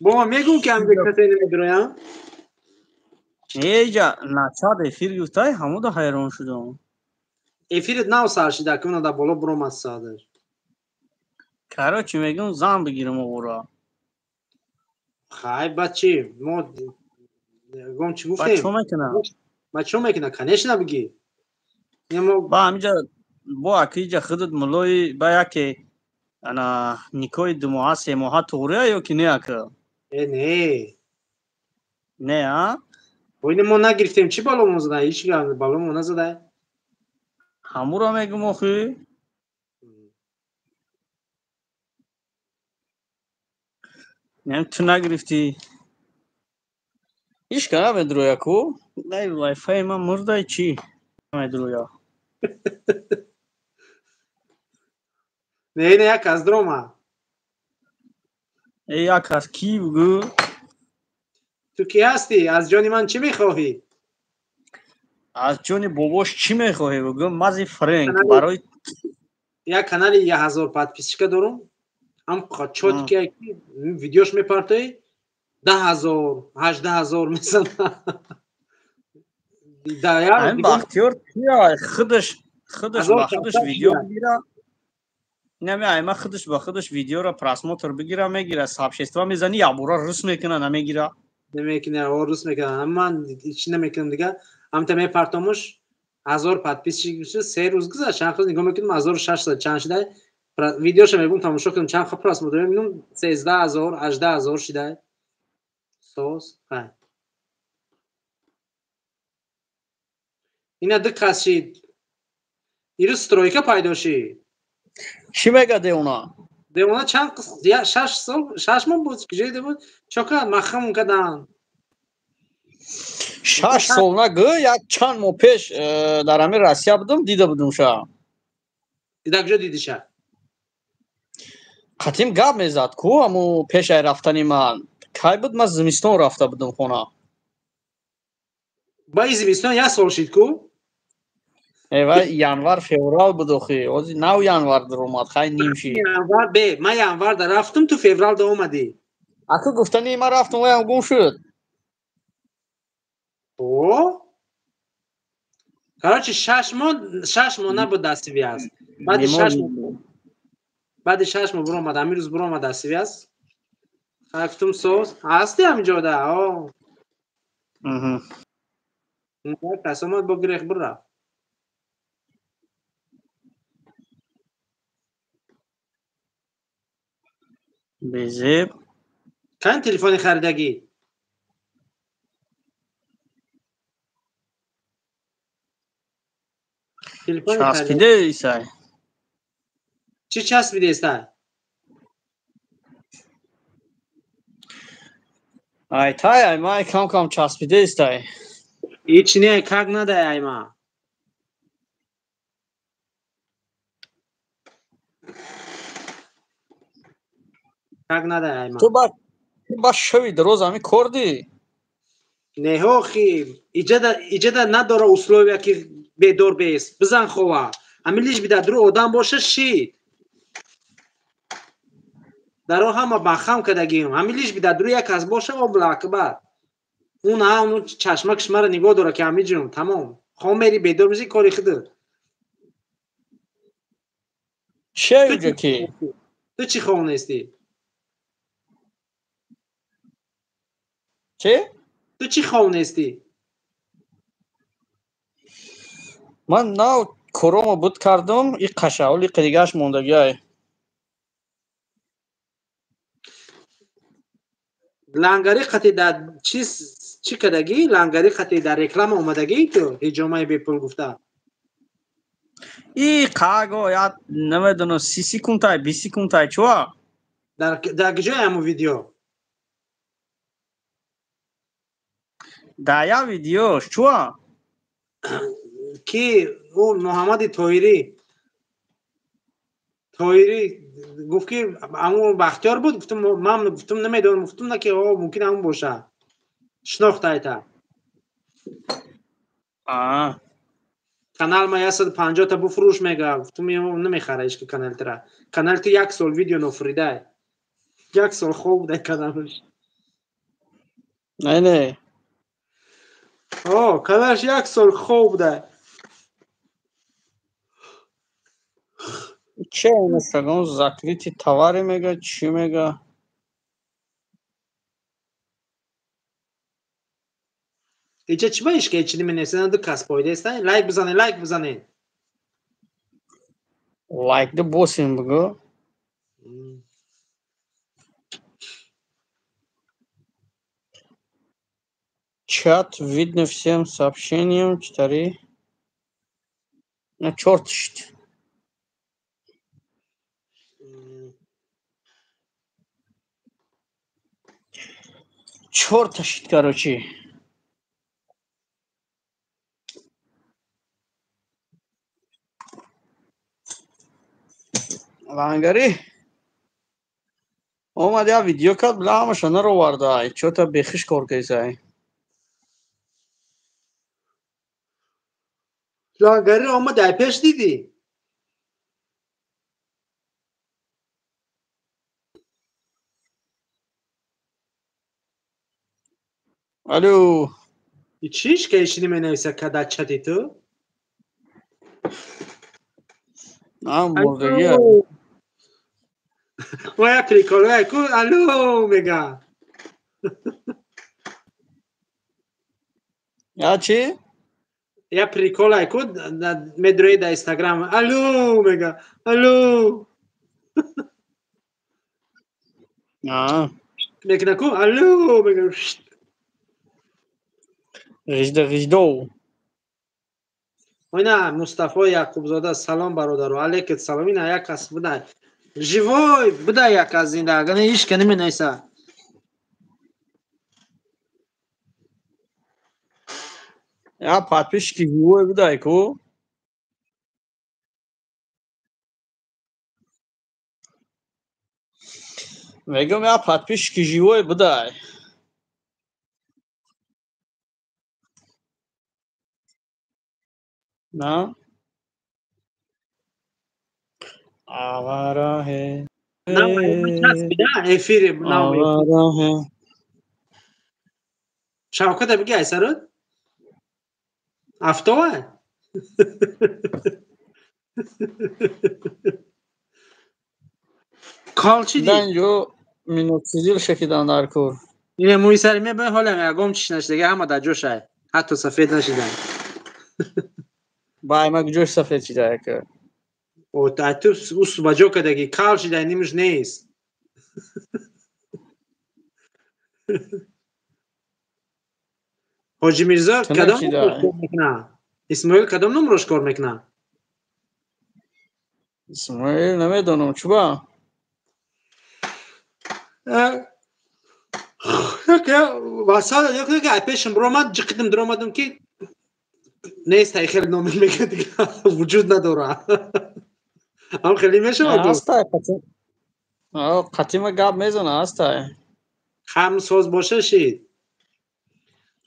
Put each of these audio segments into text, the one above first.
Бо ман мегӯм ки ҳамҷа касе намедуроям. Эҷа начад эфир гуфтай, ҳамуда ҳайрон шудам. Эфирит нав сар шида, ки уна дар боло буромад садр. Короче, мегӯм зан бигирам оғора. Хай, баъд чӣ? Мо гом чӣ гуфтем? Баъд чо мекунам? Баъд чо мекунам? Конечно бигир. Ба ҳамиҷа бо акиҷа худат мулои ба яке ана никоҳи 2 моҳа 3 моҳа туғрия ё ки не ака? Э, не. Не, а? Ина мо нагирифтем, чӣ баломо зада? Ҳеҷ баломо назада. Ҳамуро мегӯм охи. Нем ту нагирифтӣ. Ҳеҷ ка намедуроя ку? Най вайфаи ман мурдай чӣ? Намедуроя. Не, не, як аз дрома. Э, як аз кӣ бугӯ? Ту кӣ ҳастӣ? Аз ҷони ман чӣ мехоҳӣ? Аз ҷони бобош чӣ мехоҳӣ бугӯ? Мази френк барои як канали 1000 подписчика дорум. Ҳам чёткий видеош мепартоӣ 10 000, 18 000 мезана. Бахтиёр худаш худаш ба худаш видео бигира. Нами айма худаш ба худаш видеоро просмотр бигира мегира, сообщество мезани, якбора рус мекуна, намегира. Намекуна, рус мекуна. Ман чӣ намекунам дига? Ҳамта мепартомуш 1000 подписчик 3 рӯз гузашт, чанд рӯз нигоҳ мекунам 1600 чанд шида. Видеоша мегӯм тамошо кунам чанд ха просмотр мебинам 13 000, 18 000 шида. Соз, хай. Ина ду кас шид. Ирӯз стройка пайдо шид. Чӣ мега девона? Девона чанд 6 сол, 6 моҳ буд, куҷоиде буд? Чо кард? Махамон карданд. 6 сол нагӯ, як чанд моҳ пеш дар ҳамин Россия будам, дида будум ша. Дида куҷо дидиша? Қатим гап мезад ку ҳаму пешай рафтани ман. Кай буд, ман зимистон рафта будум хона. Ба и зимистон як сол шид ку? Эва январ феврал буд охи. Ҳозир нав январ даромад, хай ним шид. Январ бе, ман январ да рафтум, ту феврал да омадӣ. Аку гуфтани ман рафтум, ваям гум шуд. О? Короче, 6 моҳ, 6 моҳ набуд дар связь. Баъди 6 моҳ, баъди 6 моҳ буромад, ҳамин рӯз буромад дар связь. Гуфтум соз, ҳасти ҳамин ҷода? О. Кас омад бо гирех бирафт. Безеб. Кай телефони харидагӣ? Часпиде исай. Чӣ часпиде исай? Ай тай ай май кам кам часпиде истай. Ҳеч не, как надай ай ма. Как надай ай ма. Ту ба шави дароз ҳами корди? Неҳо хи, иҷада иҷада надора условия ки бедор бест. Бизан хова. Ҳамин лиш бида дуру одам боша шид. Даро ҳама бахам кардагим. Ҳамин лиш бида дуру як кас боша обла акбар. Он ҳам чашмакш мара нигоҳ дора ки ҳамин ҷун тамом. Хом мери бедор меши кори худат. Чия уҷа ки? Ту чӣ хов нестӣ? Чӣ? Ту чӣ хов нестӣ? Ман нав коромо буд кардам, и қашаоли қидигаш мондагиай. Лангари қати дар чиз чӣ кардагӣ? Лангари қати дар реклама омадагӣ ту ҳиҷомаи бепул гуфта. И қаго я намедонам 30 секундай, 20 секундай чуа? Дар куҷои ҳамун видео? Дар як видеош чуа? Ки ӯ Муҳаммади Тоирӣ Тоирӣ гуфт ки ҳамун Бахтиёр буд, гуфтум ман гуфтум намедонам, гуфтум на ки о мумкин ҳамун боша. Шинохт айта. Канал ма 150 та буфурӯш мега, гуфтум намехара ҳеч ки канал тира. Канал ту як сол видео нофуридай. Як сол хоб будай каналш. Не, не. О, кадаш як сол хоб буда. Че Инстаграм закрытый товары мега, чӣ мега? Иҷа чӣ ба ишка ичини менависанд? Ду кас пойдеста. Лайк бизанед, лайк бизанед. Лайк да босим бугу. Чат видно всем сообщениям. 4. На черт щит. Черт щит, короче. Лангари. Омад я видео кард, бля, ҳамаша нароварда. Чё-то бехиш кор кесай. Лангари омад ай пеш дидӣ? Алло. И чиш ка ишини менависа када чати ту? На, мурдагия. Вая прикол, вая ку, алло, мега. Я чи? Я прикол, ай ку, медрои да Инстаграм, алло, мега, алло. А. Мекна ку, алло, мега. Ғижда, ғиждо. Ойна, Мустафо Якубзода, салом бародару, алейкум салом, ина як кас будай. Живой, будай як аз зинда, агар не ишка неменависа. Я подписчики живой будай ку. Мегам я подписчики живой будай. На? Авара хе. Эфири Авара хе. Шавката биги айсарод? Автова? Кал чӣ ди? Данҷо миноксидил шакидан дар кор. Ине мӯи сари мебинӣ ҳолам ягом чиш нашидаги, ҳама дар ҷошай. Ҳатто сафед нашидан. Бай ма ҷош сафед шида яка. О, та ту ус ба ҷо кадаги, кал шида нимш нест. Ҳоҷи Мирзо кадом кор мекунад? Исмоил кадом номрош кор мекунад? Исмоил намедонам, чуба? Васала як пешам ромад, ҷиқидим даромадам ки нест, ай хеле номер мегӯяд, вуҷуд надорад. Ам хеле мешавад? Ҳастай, қатима гап мезана, ҳастай. Ҳам соз боша шид.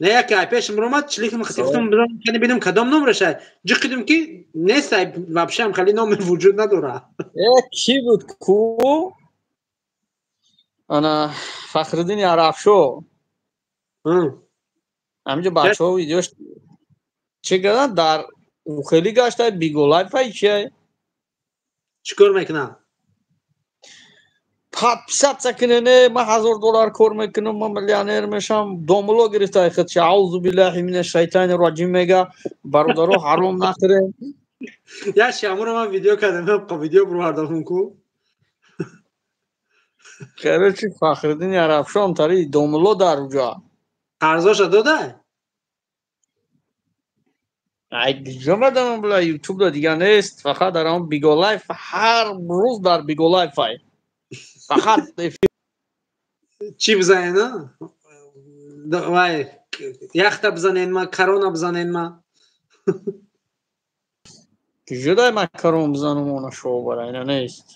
Не, як ай пешам ромад, члихм хатифтум кани бинам кадом номершай. Ҷиқидим ки нест, ай вообще ам хеле номер вуҷуд надорад. Э, ки буд ку? Ана Фахриддини Арабшо. Ҳаминҷо бачаҳо видеош чӣ карданд? Дар хеле гаштай биголай пай чиай? Чӣ кор мекунад? Подписаться кунене, ман $1000 кор мекунам, ман миллионер мешам. Домло гирифтай худша. Аузу биллаҳи минаш шайтони раҷим мега. Бародаро ҳаром нахӯрем. Я шамуро ман видео кардам, ман видео бировардам ку. Короче, Фахриддини Арабшо тари домло дар уҷа. Қарзоша додай? Ай ҷо медонам, бля, ютуб да дигар нест, фақат дар он Биголайф, ҳар рӯз дар Биголайф ай. Фақат чӣ бизанед, а? Вай, яхта бизанед ма, корона бизанед ма. Ҷудай ма корона бизанам, она шоу бара, ина нест.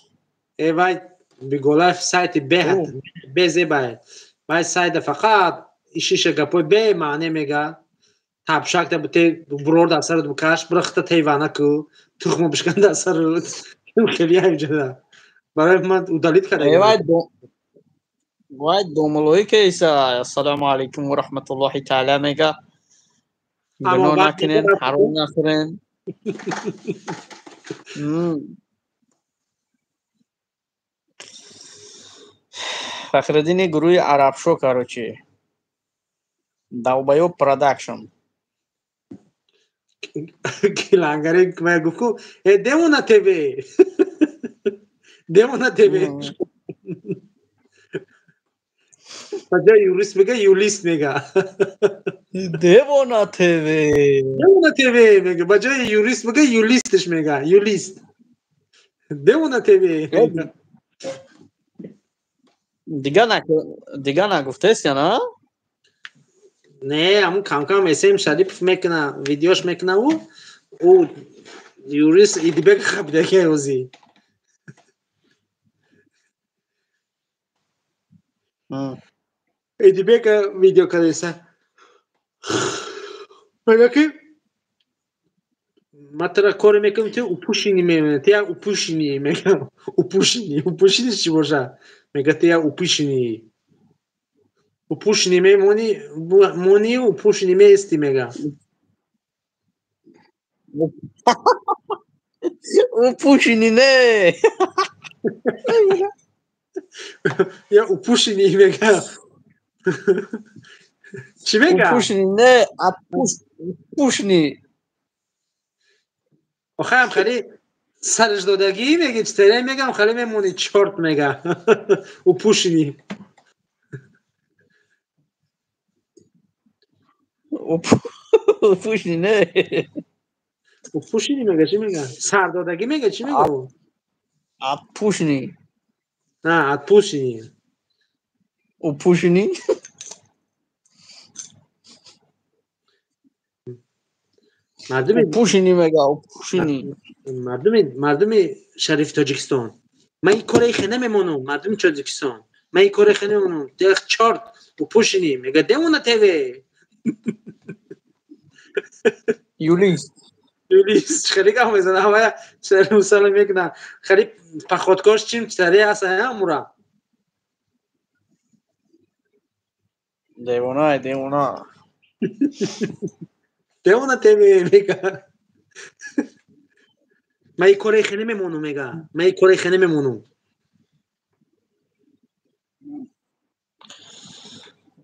Э, вай, Биголайф сайти беҳад, безебай. Вай сайта фақат ишиша гапои бемаъне мега. Табшак да бите бурор дар сарат букаш, бирахта тейвана ку, тухмо бишкан дар сарат. Хеле ҳайҷада. Барои ман удалить карда. Э, вай Вай домулои кейса. Ассалому алайкум ва раҳматуллоҳи таала мега. Гуноҳ накунен, ҳаром нахӯрен. Фахриддини гурӯҳи Арабшо, короче. Долбоёб продакшн. Лангари гуфт ку э Демона ТВ. Демона ТВ. Ба ҷои юрист мега, юлист мега. Девона ТВ. Демона ТВ мега. Ба ҷои юрист мега, юлистш мега. Юлист. Демона ТВ. Дига нагуфтест я на? Не, ҳамун камкам СМ Шарипов мекуна, видеош мекуна ӯ юрист Идибек хабидаки ӯзи. Идибека видео кардеса. Мега ки ма тара коре мекунам, ти упушини мемона, ти як упушини мега. Упушини, упушини чӣ боша? Мега ти як упушини. Упушини мемони, мони упушини меисти мега. Упушини не. Я упушини мега. Чӣ мега? Упушини не, а пушни. Охаям хеле сараш додагӣ меги, читере мегам, хеле мемони чорт мега. Упушини. Упушини не. Упушини мега, чӣ мега? Сардодагӣ мега, чӣ мега? Отпушни. А, отпушини. Упушини. Мардуми упушини мега, упушини. Мардуми шарифи Тоҷикистон. Ман ин кораи хе намемонам, мардуми Тоҷикистон. Ман ин кораи хе намемонам. Дех чорт, упушини. Мега Демона ТВ. Юлист. Юлист хеле гап мезанад, ҳамая мусалла мекунад. Хеле походкош чим читаре аст, амура. Девона, девона. Демона ТВ мега. Ман ин кораи хе намемонам мега. Ман ин кораи хе намемонам.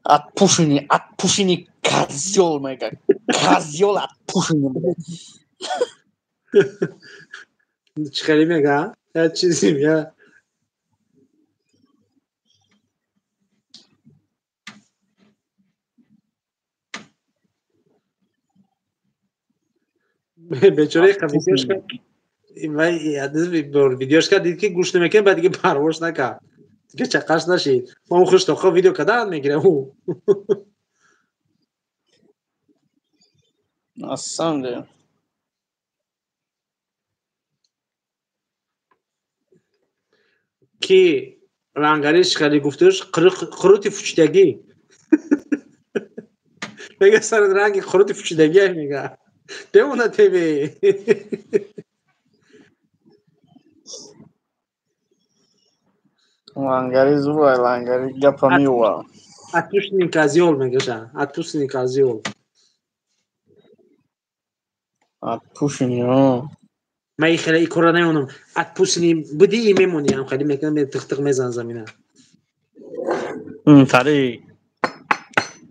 Отпушини, отпушини козёл мега. Козёл отпушини. Чӣ хеле мега? Я чизи я бечора видеош кард. Видеош кард, дид ки гӯш намекунад, баъд диге парвош накард. Диге чақаш нашид. Ма хуш то хо видео кардан мегирам ӯ. На самом деле. Ки рангариш хеле гуфташ қурути фучидагӣ. Мега сар ранги қурути фучидагӣ мега. Демона ТВ. Лангари зурай, лангари гапа мива. Отпушни козёл мегаша. Отпушни козёл. Отпушни, Ман хеле икора намемонам. Отпушни буди и мемонӣ, ам хеле мекунам, тиқ-тиқ мезанам замина. Тари.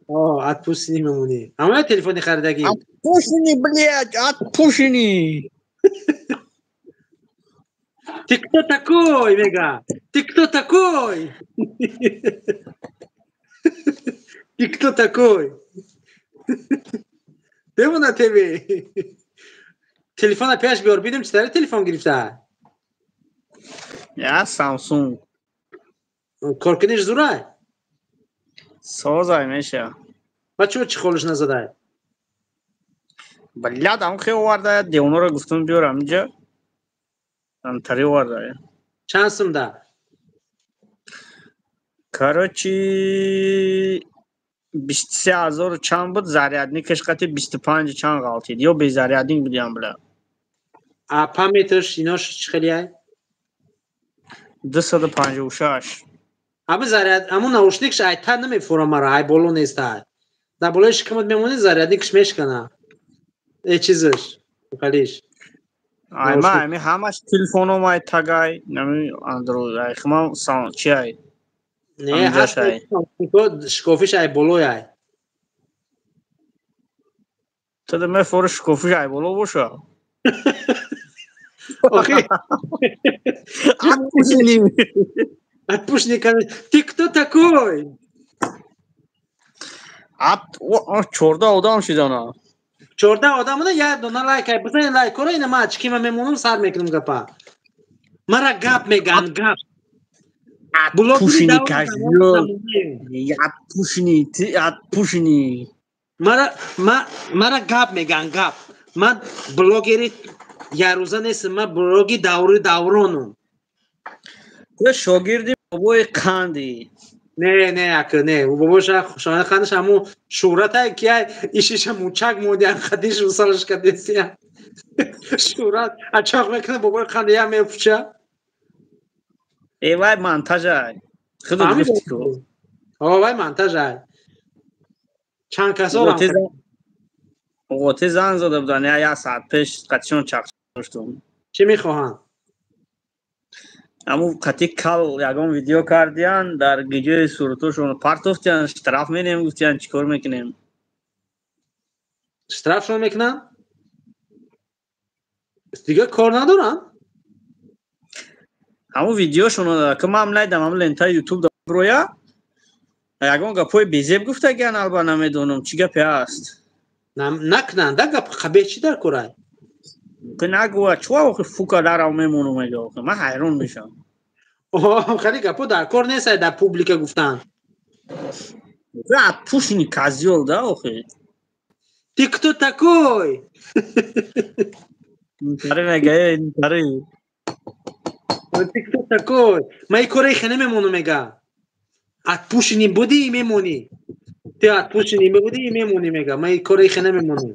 Отпушни мемонӣ. Ама телефони харидагӣ. Отпушни, блядь, отпушни. Ты кто такой, мега? Ты кто такой? Ты кто такой? Демона ТВ. Телефона пеш биёр, бидем чӣ тари телефон гирифта? Я Samsung. Коркуниш зурай? Созай меша. Ба чӣ чӣ холиш назадай? Блядь, ам хе оварда, девонора гуфтум биёрам инҷа. Антари оварда. Чанд сум да? Короче, 23 000 чанд буд, зарядникаш қати 25 чанд ғалтид. Ё безарядник будиам, бля. А памяташ инош чӣ хеле ай? 256. Ами заряд, аму наушникш ай та намефура мара, ай боло нест ай. Дар болои шикамат мемонӣ, зарядникш мешкана. Э чизаш, қалиш. Ай ма ами ҳамаш телефоном ай тагай, нами Android ай хма сан чи ай. Не, ҳаст шкофиш ай болой ай. Тада мефори шкофиш ай боло боша. Охи. Отпушни. Отпушни, ты кто такой? Ат, 14 одам шидана. 14 одам буда, як дона лайк ай бизанед лайк кора, ина ман очкима мемонам, сар мекунам гапа. Мара гап меган, гап. Отпушни, козёл. Отпушни, ты отпушни. Мара гап меган, гап. Ман блогери ярӯза нестам, ман блоги даври давронум. Ту шогирди бобои қанди. Не, не, ака, не. Бобоша шона қандаш ҳаму шӯҳрата ки ай ишиша мучак модиан қадиш усалаш кадесия. Шӯҳрат ачоқ мекунад бобои қанди я мепуча. Э вай монтажай. Худо гуфти ку. О вай монтажай. Чанд касо Оғоте занг зада будан, як саат пеш қатишон чақ доштум. Чӣ мехоҳанд? Аму қати кал ягон видео кардиян, дар гиҷои суратошон партофтиян, штраф менем гуфтиян, чӣ кор мекунем? Штрафшон мекунанд? Дигар кор надоранд? Ҳамун видеошон ки ман надидам, ҳамун лентаи ютуб броя, ягон гапҳои безеб гуфтагиян, алба намедонам чӣ гапе аст. Накунанд, да гап қабеҳ чӣ дар корай? Ки нагӯя, чӯ охи фука дарав мемонам мега охи, ман ҳайрон мешавам. О, хеле гапҳо дар кор нест дар публика гуфтан. Отпушни, козёл, да охи. Ты кто такой? Тари мега, тари. Ты кто такой? Ман кораи хеле мемонам мега. Отпушни будӣ мемонӣ. Ты отпушни будӣ мемонӣ мега. Ман кораи хеле мемонам.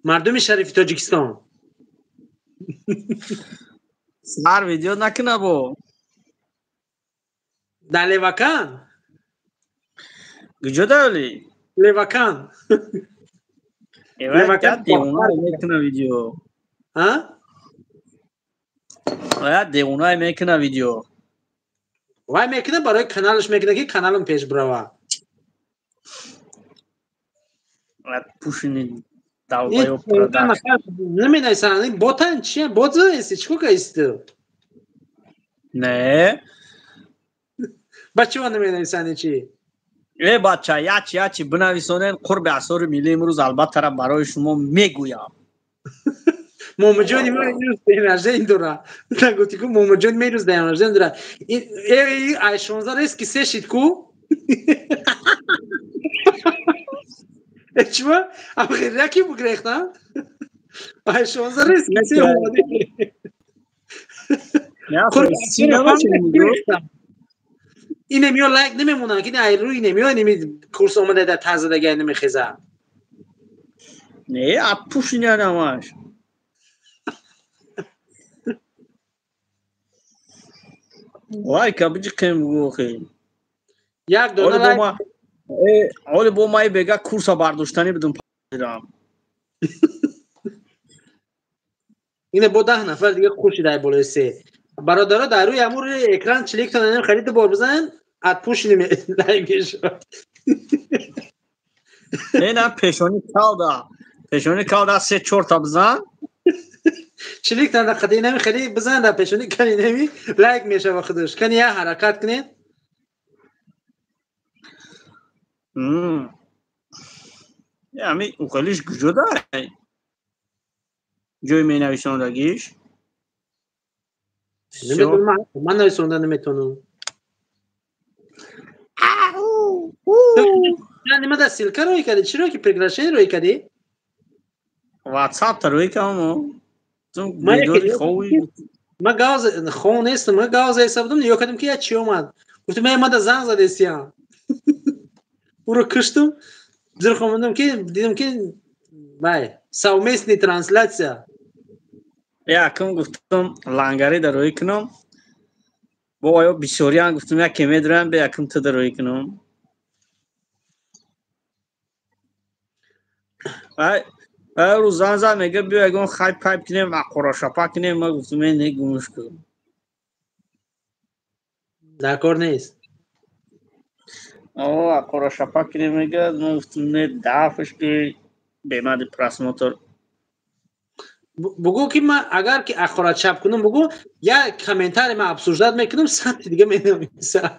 Мардуми шарифи Тоҷикистон. Сар видео накуна бо. Дар Левакан? Куҷо давли? Левакан. Левакан девона мекуна видео. А? Ая девона мекуна видео. Вай мекуна барои каналаш мекуна ки каналам пеш брава. Отпушни долбоёб продакшн. Намедонистам, ботан чия? Бот задаисти? Чӣ кор кардисти? Не. Ба чӣ намедонистани чӣ? Э бача, ячи ячи бинависонен қурби асори миллӣ имрӯз албатта барои шумо мегӯям. Момаҷони ман имрӯз день рождения дора. Нагуфти ку Момаҷон имрӯз день рождения дора. Э ай 16 рез ки се шид ку? Чува? Охир яки бугрехта? Ай 16 рез ки се омади. Инемиё лайк намемонанд ки ай рӯи инемиё инеми курс омада дар тазадага намехеза. Не, отпушни намаш. Лайк абиҷиқем бугӯ охи. Як дона лайк. Оли бо май бега курса бардоштанӣ будум пирам. Ине бо 10 нафар дига хуши дар болои се. Бародаро дар рӯи амур экран чиликтон инам харид бор бизанен, отпушни лайк мешавад. Не, на пешони калда. Пешони калда 3-4 та бизан. Чиликтон дар қади инами хеле бизан дар пешони кани инами лайк мешавад худаш. Кани я ҳаракат кунед. Ами ухелиш куҷо дай? Ҷои менависондагиш? Намедонам, ман нависонда наметавонам. Нима дар ссылка рӯй кардӣ? Чӣ рӯй ки приглашение рӯй кардӣ? WhatsApp-та рӯй кардам. Ман гавз хов нестам, ман гавз ҳисоб будам, нигоҳ кардам ки я чӣ омад. Гуфтам ман мада занг задестиям. Уро куштум, зир хомондам ки дидам ки вай совместный трансляция. Якум гуфтам лангари дар рӯй кунам. Бо оё бисёриан гуфтум яке медурам бе якум ту дароӣ кунам. Ай рӯз зан зад мега биё ягон хайп пайп кунем, аққора-шапа кунем. Ма гуфтум не гумш кун. Дар кор нест. О, аққора-шапа кунем мега, ма гуфтум не дафш ки бемади просмотр. Бугӯ ки ман агар ки аққора чап кунам, бугӯ як комментарий ман обсуждать мекунам, садти дига менависам.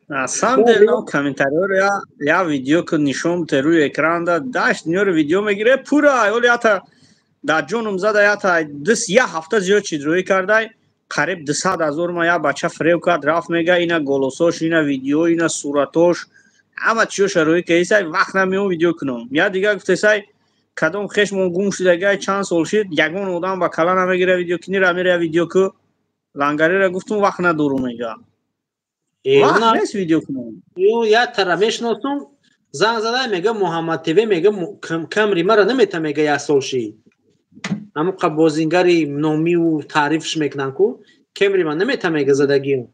На самом деле, комментариёро я видео ки нишон бите рӯи экран да дашт дунёро видео мегире пура оли ята дар ҷонум зада ята дис я ҳафта зиёд чиз рӯӣ кардай қариб 200 000 ма я бача фиреб кард рафт мега ина голосош ина видео ина суратош ҳама чиёша рӯӣ кардисай вақт намеом видео кунам. Я дигар гуфтесай кадом хешмон гум шудагай чанд сол шид ягон одам ба кала намегира видео кинира мера видео ку лангарира гуфтум вақт надорум мега. Вақт нест видео кунам. Я тара мешиносум занг зада мега Муҳаммад ТВ мега камри мара намета мега як сол шид. Ҳамон бозингари номиву таърифш мекунанд ку кемри ман намета мега задагиам.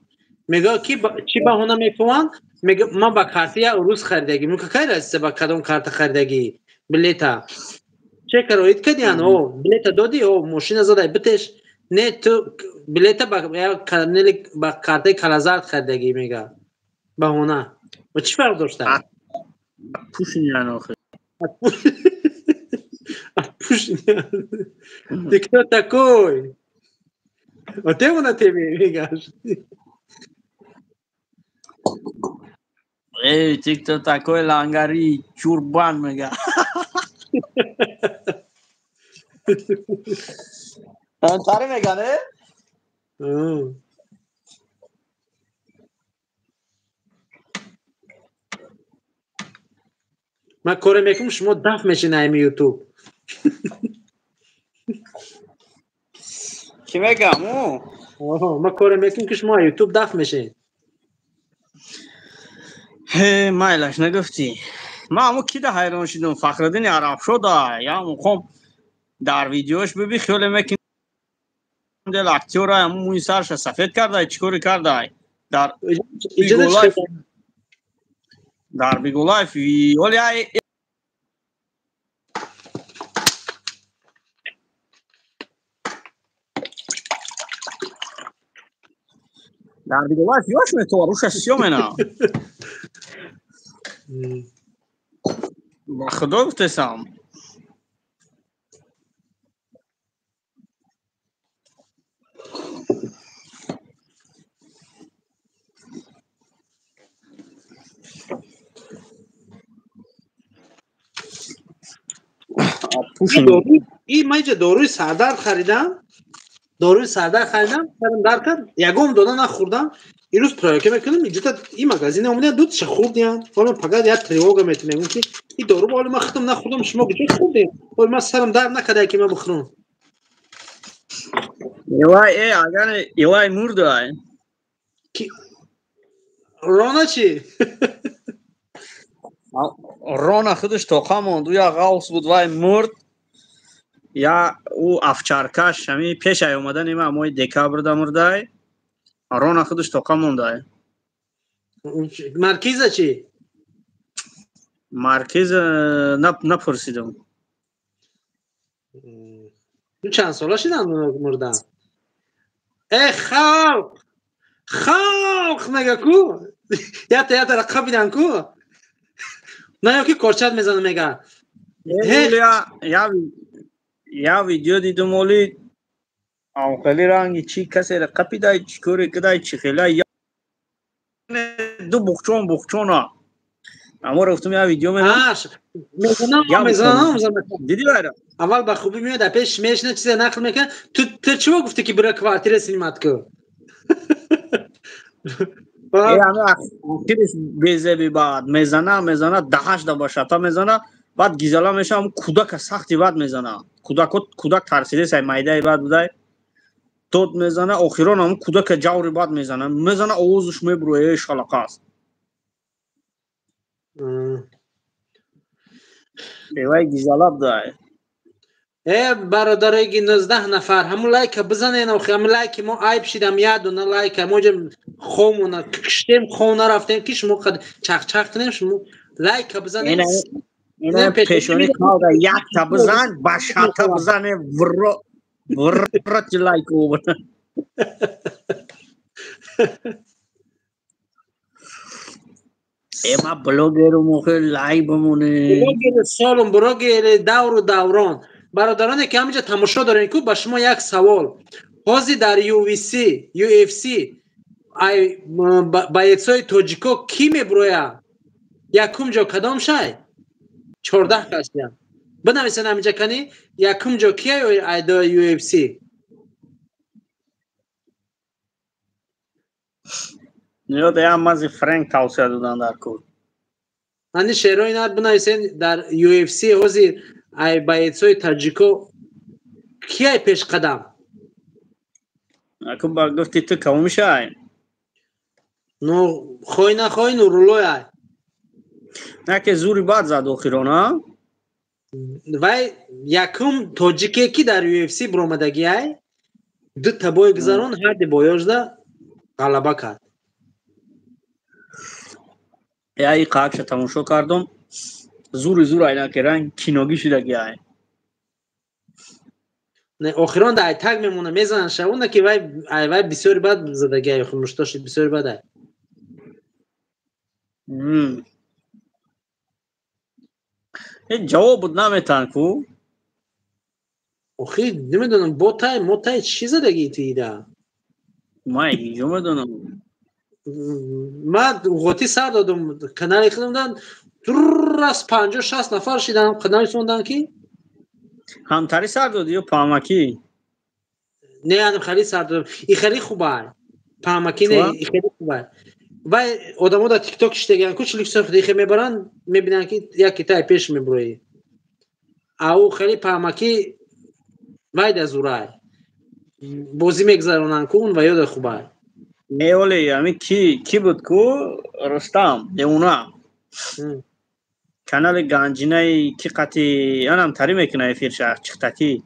Мега ки чӣ баҳона мекунанд? Мега ман ба карта як рӯз харидагӣ. Мега кай расида ба кадом карта харидагӣ? Билета. Чека роид кардиян? О, билета додӣ? О, мошина задай битеш. Не, ту билета ба картаи калазард харидагӣ мега. Баҳона. Ва чӣ фарқ дошта? Пушинян охир. Пушинян. Ты кто такой? Вот его на тебе мегаш. Эй, ты кто такой, лангари, чурбан мега. Тари мега, не? Ман коре мекунам, шумо даф мешин ами Ютуб. Чӣ мегам ӯ? Ман коре мекунам ки шумо Ютуб даф мешин. Ҳе, майлаш нагуфтӣ. Ман ҳамо кида ҳайрон шудам, Фахриддини Арабшода, я муқом дар видеош биби хиёле мекунам дел актёра ҳамун мӯи сарша сафед кардай, чӣ коре кардай? Дар Биголайф дар Биголайф оли ай дар Биголайф ёш метова руша сиё мена. Ба худо гуфтесам. И ман инҷа доруи сардард харидам. Доруи сардард харидам, сарам дард кард, ягон дона нахӯрдам. Ирӯз проверка мекунам, инҷота ин магазин омадам, дуташа хӯрдиям. Ҳоло пагар як тревога метунем, ки ин дору ҳоло ман худам нахӯрдам, шумо куҷо хӯрдем? Ҳоло ман сарам дард накарда ки ман бихӯрам. Илай, агар Илай мурдай. Рона чӣ? Рона худаш тоқа монд, ӯ як ғавс буд, вай мурд. Я ӯ афчаркаш ҳами пешай омадани ма моҳи декабрда мурдай. Рона худаш тоқа мондай. Маркиза чӣ? Маркиза напурсидам. Чанд сола шидан мурдан? Э, халқ! Халқ мега ку? Ята ята рақабидан ку? На ё ки корчат мезана мега. Я видео дидум оли хеле ранги чӣ касеро қапидай, чӣ коре кидай, чӣ хела ду буқчон буқчона. Аммо гуфтум я видео мезанам. Диди вайра? Аввал ба хубӣ меояд, а пеш мешина чизе нақл мекунад. Ту чиво гуфтӣ ки бира квартира снимать ку? Охириш безеби баъд мезана, мезана, даҳашда ба шата мезана, баъд гизала меша, ҳам кӯдака сахти бад мезана. Кӯдак тарсидесай майдаи бад будай. Дод мезана, охирон ҳам кӯдака ҷаври бад мезана. Мезана овозаш мебурӯяд, э шалақа аст. Бевай гизала будай. Бародарои 19 нафар, ҳамун лайка бизанен, охи ҳамун лайки мо айб шидам, як дона лайка мо ҷа хомона киштем, хона рафтем ки шумо чақчақ кунем, шумо лайка бизанен. Ина пешони калда якта бизан, ба шата бизане, вро врати лайк овар. Ма блогеру мохе лайк бимоне. Блогери солум, блогери давру даврон. Бародароне ки ҳаминҷа тамошо дорем, ку ба шумо як савол. Ҳозир дар UFC ай боецои тоҷико кӣ меброя? Якум ҷо кадом шай? 14 касия. Бинависен ҳаминҷа кани якум ҷо кия айдои UFC? Ёда я мази Фрэнк тавсия додан дар кор. Ани шерои нар бинависен дар UFC ҳозир ай боецои таҷико кияй пешқадам? Аку ба гуфти ту кавом шай? Ну, хой нахой Нуруллой ай. На ки зури бад зад охирон, а? Вай якум тоҷике ки дар UFC биромадагӣ ай, ду та бой гузарон, ҳарди боёжда ғалаба кард. Я и қакша тамошо кардум. Зури зур айна ки ранг киногӣ шидаги ай. Не, охирон да ай таг мемона, мезананд шавона ки вай ай вай бисёри бад задаги ай, муштоши бисёри бад ай. Ҷавоб буд наметан ку? Охи, намедонам, ботай, мотай чӣ задаги ту ида? Ман ҷо медонам. Ман ғоти сар додум, канали худам дан раз 50-60 нафар шидан, канали сондан ки? Ҳамтари сар доди ё паҳмакӣ? Не, анам хеле сар додум. И хеле хубай. Паҳмакӣ не, и хеле хубай. Вай одамо дар тикток иштагиан ку чилик сом худихе мебаранд, мебинанд ки як китай пеш мебурои. А ӯ хеле паҳмакӣ вай да зурай. Бозӣ мегузаронанд ку, он ва ёда хубай. Не, оле, ами ки буд ку? Рустам, девона. Канали ганҷинаи ки қати анам тари мекуна эфирша, чиқтакӣ.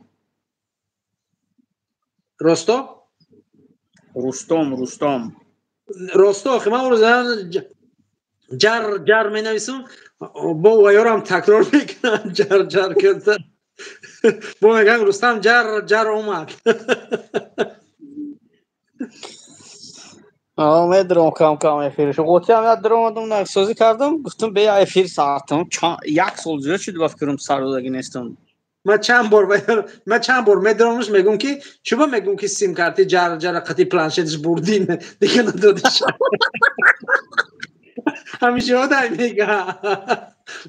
Росто? Рустом, Рустом. Росто, охи ман рӯз ҷар ҷар менависам, бо ваёрам такрор мекунам, ҷар ҷар карда. Бо мегӯям Рустам ҷар ҷар омад. Медром кам кам эфирш. Ғотиам як даромадам, нақшсозӣ кардам, гуфтам бе эфир саатам, як сол зиёд шуд ба фикрам сар додагӣ нестам. Ман чанд бор медромаш мегӯм ки чуба мегӯм ки сим-карти ҷар ҷара қати планшеташ бурдин, дига надодиш. Ҳамеша одай мега.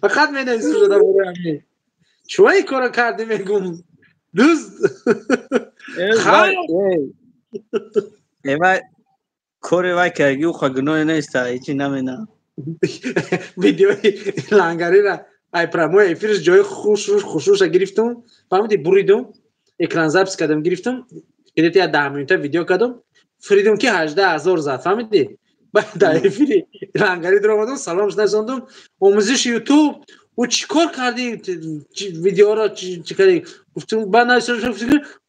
Фақат менависам шуда бораи ҳамин. Чуба ин кора кардӣ мегӯм. Дӯст. Вай кори вай карги уха гуноҳе нест, ҳечи намена. Видеои лангарира ай прямой эфирш ҷои хушруша гирифтум, фаҳмиди, буридум, экран запись кардам, гирифтум, где-то я 10 минута видео кардам, фиридум ки 18,000 зад, фаҳмиди? Баъд дар эфири лангари даромадам, саломш насондум, омӯзиши ютуб, ӯ чӣ кор кардӣ, видеоро чӣ кардӣ? Гуфтум, баъд нависам,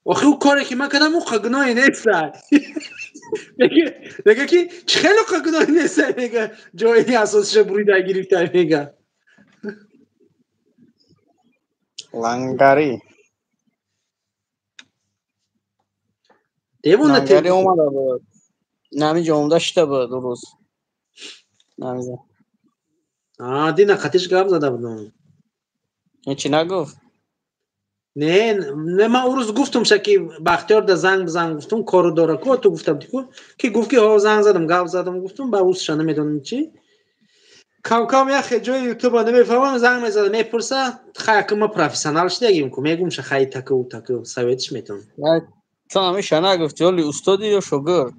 охи ӯ коре ки ман кардам, ӯ гуноҳе нест. Мега ки чӣ хеле гуноҳе нест, мега ҷои асосиша бурида гирифта, мега. Лангари. Девона Лангари омада буд. Намиҷо омада шида буд рӯз. Намиҷо. Дина қатиш гап зада будам. Ҳечи нагуфт? Не, не, ман он рӯз гуфтум ша ки Бахтиёр да занг бизан гуфтум, кору дора ку, ту гуфтам ку, ки гуфт ки ҳо занг задам, гап задам гуфтум, ба ӯсша намедонам чӣ. Кам-кам як ҷои ютуба намефаҳмам, занг мезада, мепурса, хай ака ма профессионал шидагим ку, мегум ша хай таку таку советш метавон. Ту ҳамеша нагуфти, оли устоди ё шогирд?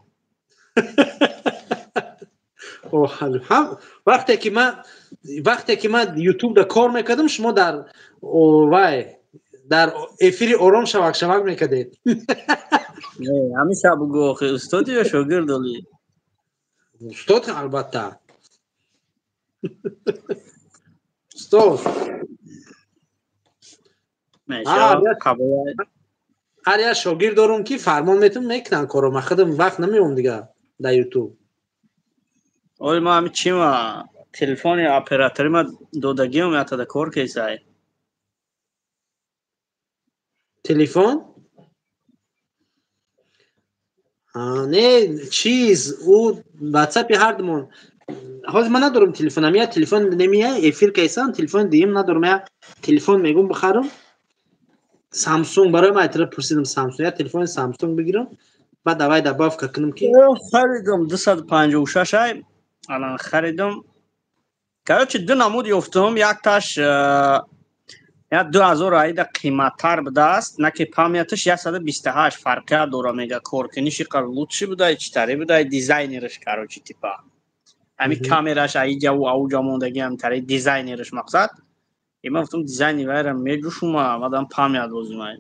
Вақте ки ман ютубда кор мекардам, шумо дар вай дар эфири ором шавак шавак мекардед. Ҳамеша бугӯ охи, устоди ё шогирд оли? Устод, албатта. Устод. Меша қабул. Ҳар як шогирд дорум, ки фармон метум, мекунан коро. Ман худам вақт намеём дига дар Ютуб. Оли ма ҳами чима телефони оператори ма додагиам, ятада кор кесай. Телефон? Не, чиз, ӯ ватсапи ҳардумон. Ҳозир ман надорам телефонам, я телефон немия, эфир кайсам, телефон диим надорам, я телефон мегум бихарам. Самсунг барои ман айтра пурсидам, Самсунг, я телефони Самсунг бигирам, баъд давай добавка кунам ки. Харидам 256 ай, алан харидам. Короче, ду намуд ёфтам, якташ я 2000 аида қиматтар будааст, на ки памяташ 128 фарқият дора, мега коркуниши қар лучше будай, читаре будай, дизайнераш, короче, типа. Ҳами камераш аиҷаву ауҷа мондагӣ, ҳамтари дизайнераш мақсад. Има гуфтам, дизайни вайра меҷӯшума, мадам память лозимай.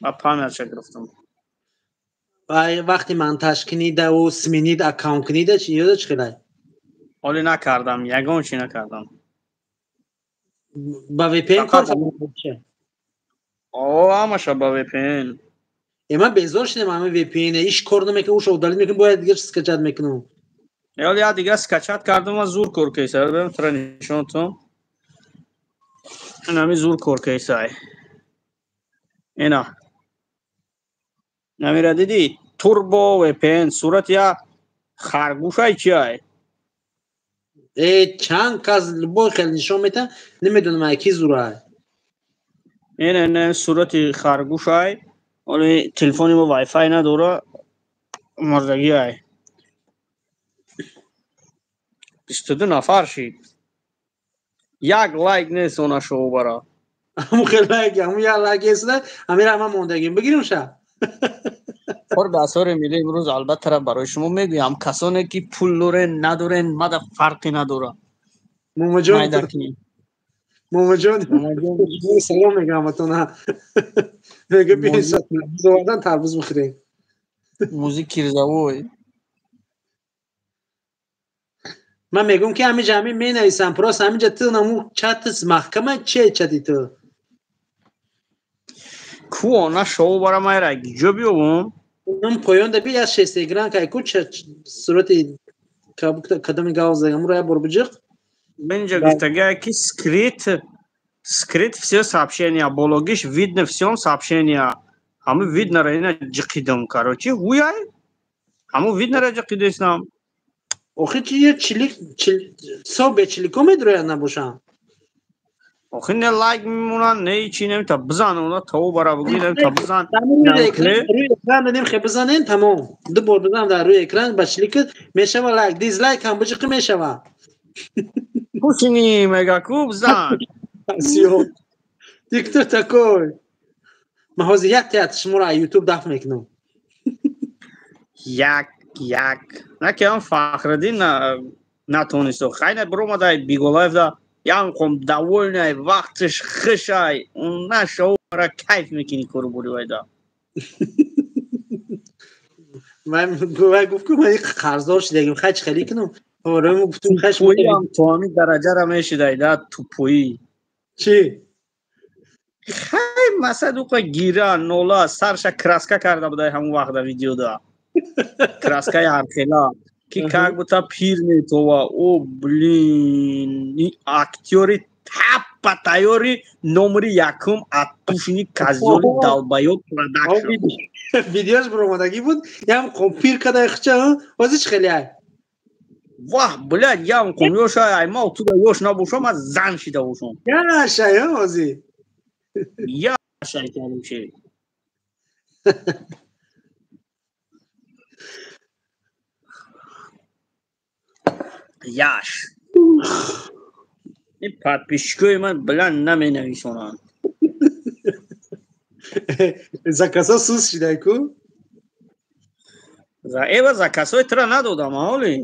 Ма памятша гирифтам. Вақти монтаж кунидаву сменить аккаунт кунида, чи ёда чӣ хелай? Ҳоле накардам, ягон чи накардам. Ба VPN кор? О, ҳамаша ба VPN. Э, ман безор шудам ҳама VPN, иш кор намекунам, уша удалить мекунам, бояд дигар скачать мекунам. Ё, я дигар скачать кардам ва зур кор кайса. Бем, тра нишонтон. Инами зур кор кайсай. Ина. Намира дидӣ? Турбо VPN, сурат я харгӯшай чиай? Э, чанд кас любой хел нишон мета, намедонам ай ки зурай. Ина, ина сурати харгӯшай. Оли телефони мо Wi-Fi надора. Мурдагӣ ай. 22 нафар шид. Як лайк нест она шоу бара. Ҳамун хел лайк, ҳамун як лайк еста, ҳамира ҳама мондагим. Бигирим ша. Хор ба асори миллӣ имрӯз албатта барои шумо мегӯям, касоне ки пул дорен, надорен, мада фарқе надора. Момаҷон, Момаҷон, салом мегӯям атона. Мега биёед овардан тарбуз бихӯрем. Музик кирзавой. Ман мегӯм, ки ҳамиҷа ҳамин менависам, просто ҳамиҷа ту наму чат маҳкама че чати ту? Ку она шоу бара майра ҷо биёбум? Ун поён да би я шестигран кай ку сурати кадоми гав задамуро я бор биҷиқ. Бинҷа гуфтагия ки скрыть все сообщения, бологиш видно всем сообщения. Ҳаму видно ра ина ҷиқидам, короче, ҳуяй. Ҳаму видно ра ҷиқидестам. Охи чи чилик со бечилико медрояд набошам. Охи не лайк мемонанд, не чи немта бизан, она то бара буги немта бизан. Рӯи экран дадим, хе бизанем, тамом. Ду бор бизанам дар рӯи экран ба чилик мешава лайк, дизлайк ҳам биҷиқи мешава. Пушини мега ку бизан. Сиё. Ты кто такой? Ман ҳозир як театр шуморо аз Ютуб дафн мекунам. Як як. Накам Фахриддин натонист. Хайна биромадай Биголаев да ям қом довольный, вақтиш хушай. Она шоу ра кайф мекунӣ кору бури вайда. Ман гуфт, ки ман қарздор шудагим, хай чӣ хеле кунам? Мо гуфтум хаш тупоиам то ҳамин дараҷара мешидай да тупоӣ. Чӣ? Хай масад уқа гира нола сарша краска карда будай ҳамун вақта видеода. Краскаи ҳархела ки как будто пир метова. О, блин, актёри таппа тайёри номери якум атушни казёли долбоёб продакшн. Видеош биромадагӣ буд, ям пир када хча, ҳозир чӣ хеле ай? Ваҳ, блядь, ям қом ёша ай ма туда ёш набошам, ма зан шида бошам. Яшай, ҳозир. Яшай, короче. Яш. Ин подписчикои ман, бля, наменависонанд. Заказа сус шидай ку? Эва заказҳои тура надодам, ҳоли.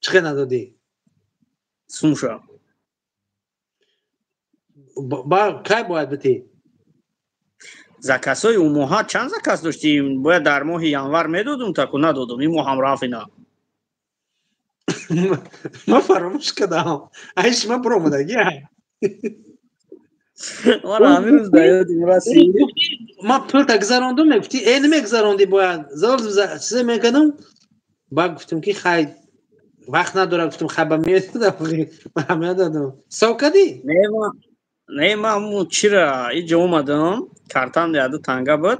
Чӣ хел надодӣ? Сумша. Ба кай бояд битӣ? Заказҳои ӯ моҳа чанд заказ доштӣ? Бояд дар моҳи январ медодум, таку надодум. Ин моҳам рафт ина. Ман фаромӯш кардам. Айш ман буромадагӣ. Ман ҳамин рӯз да ёдим расид. Ман пулта гузарондум, мегуфтӣ э намегузарондӣ бояд. Зор чизе мекардам. Баъд гуфтам ки хай вақт надорам, гуфтам хай ба меодам. Ман медодам. Ҳисоб кардӣ? Не, ман чира иҷо омадам, картам яду танга буд.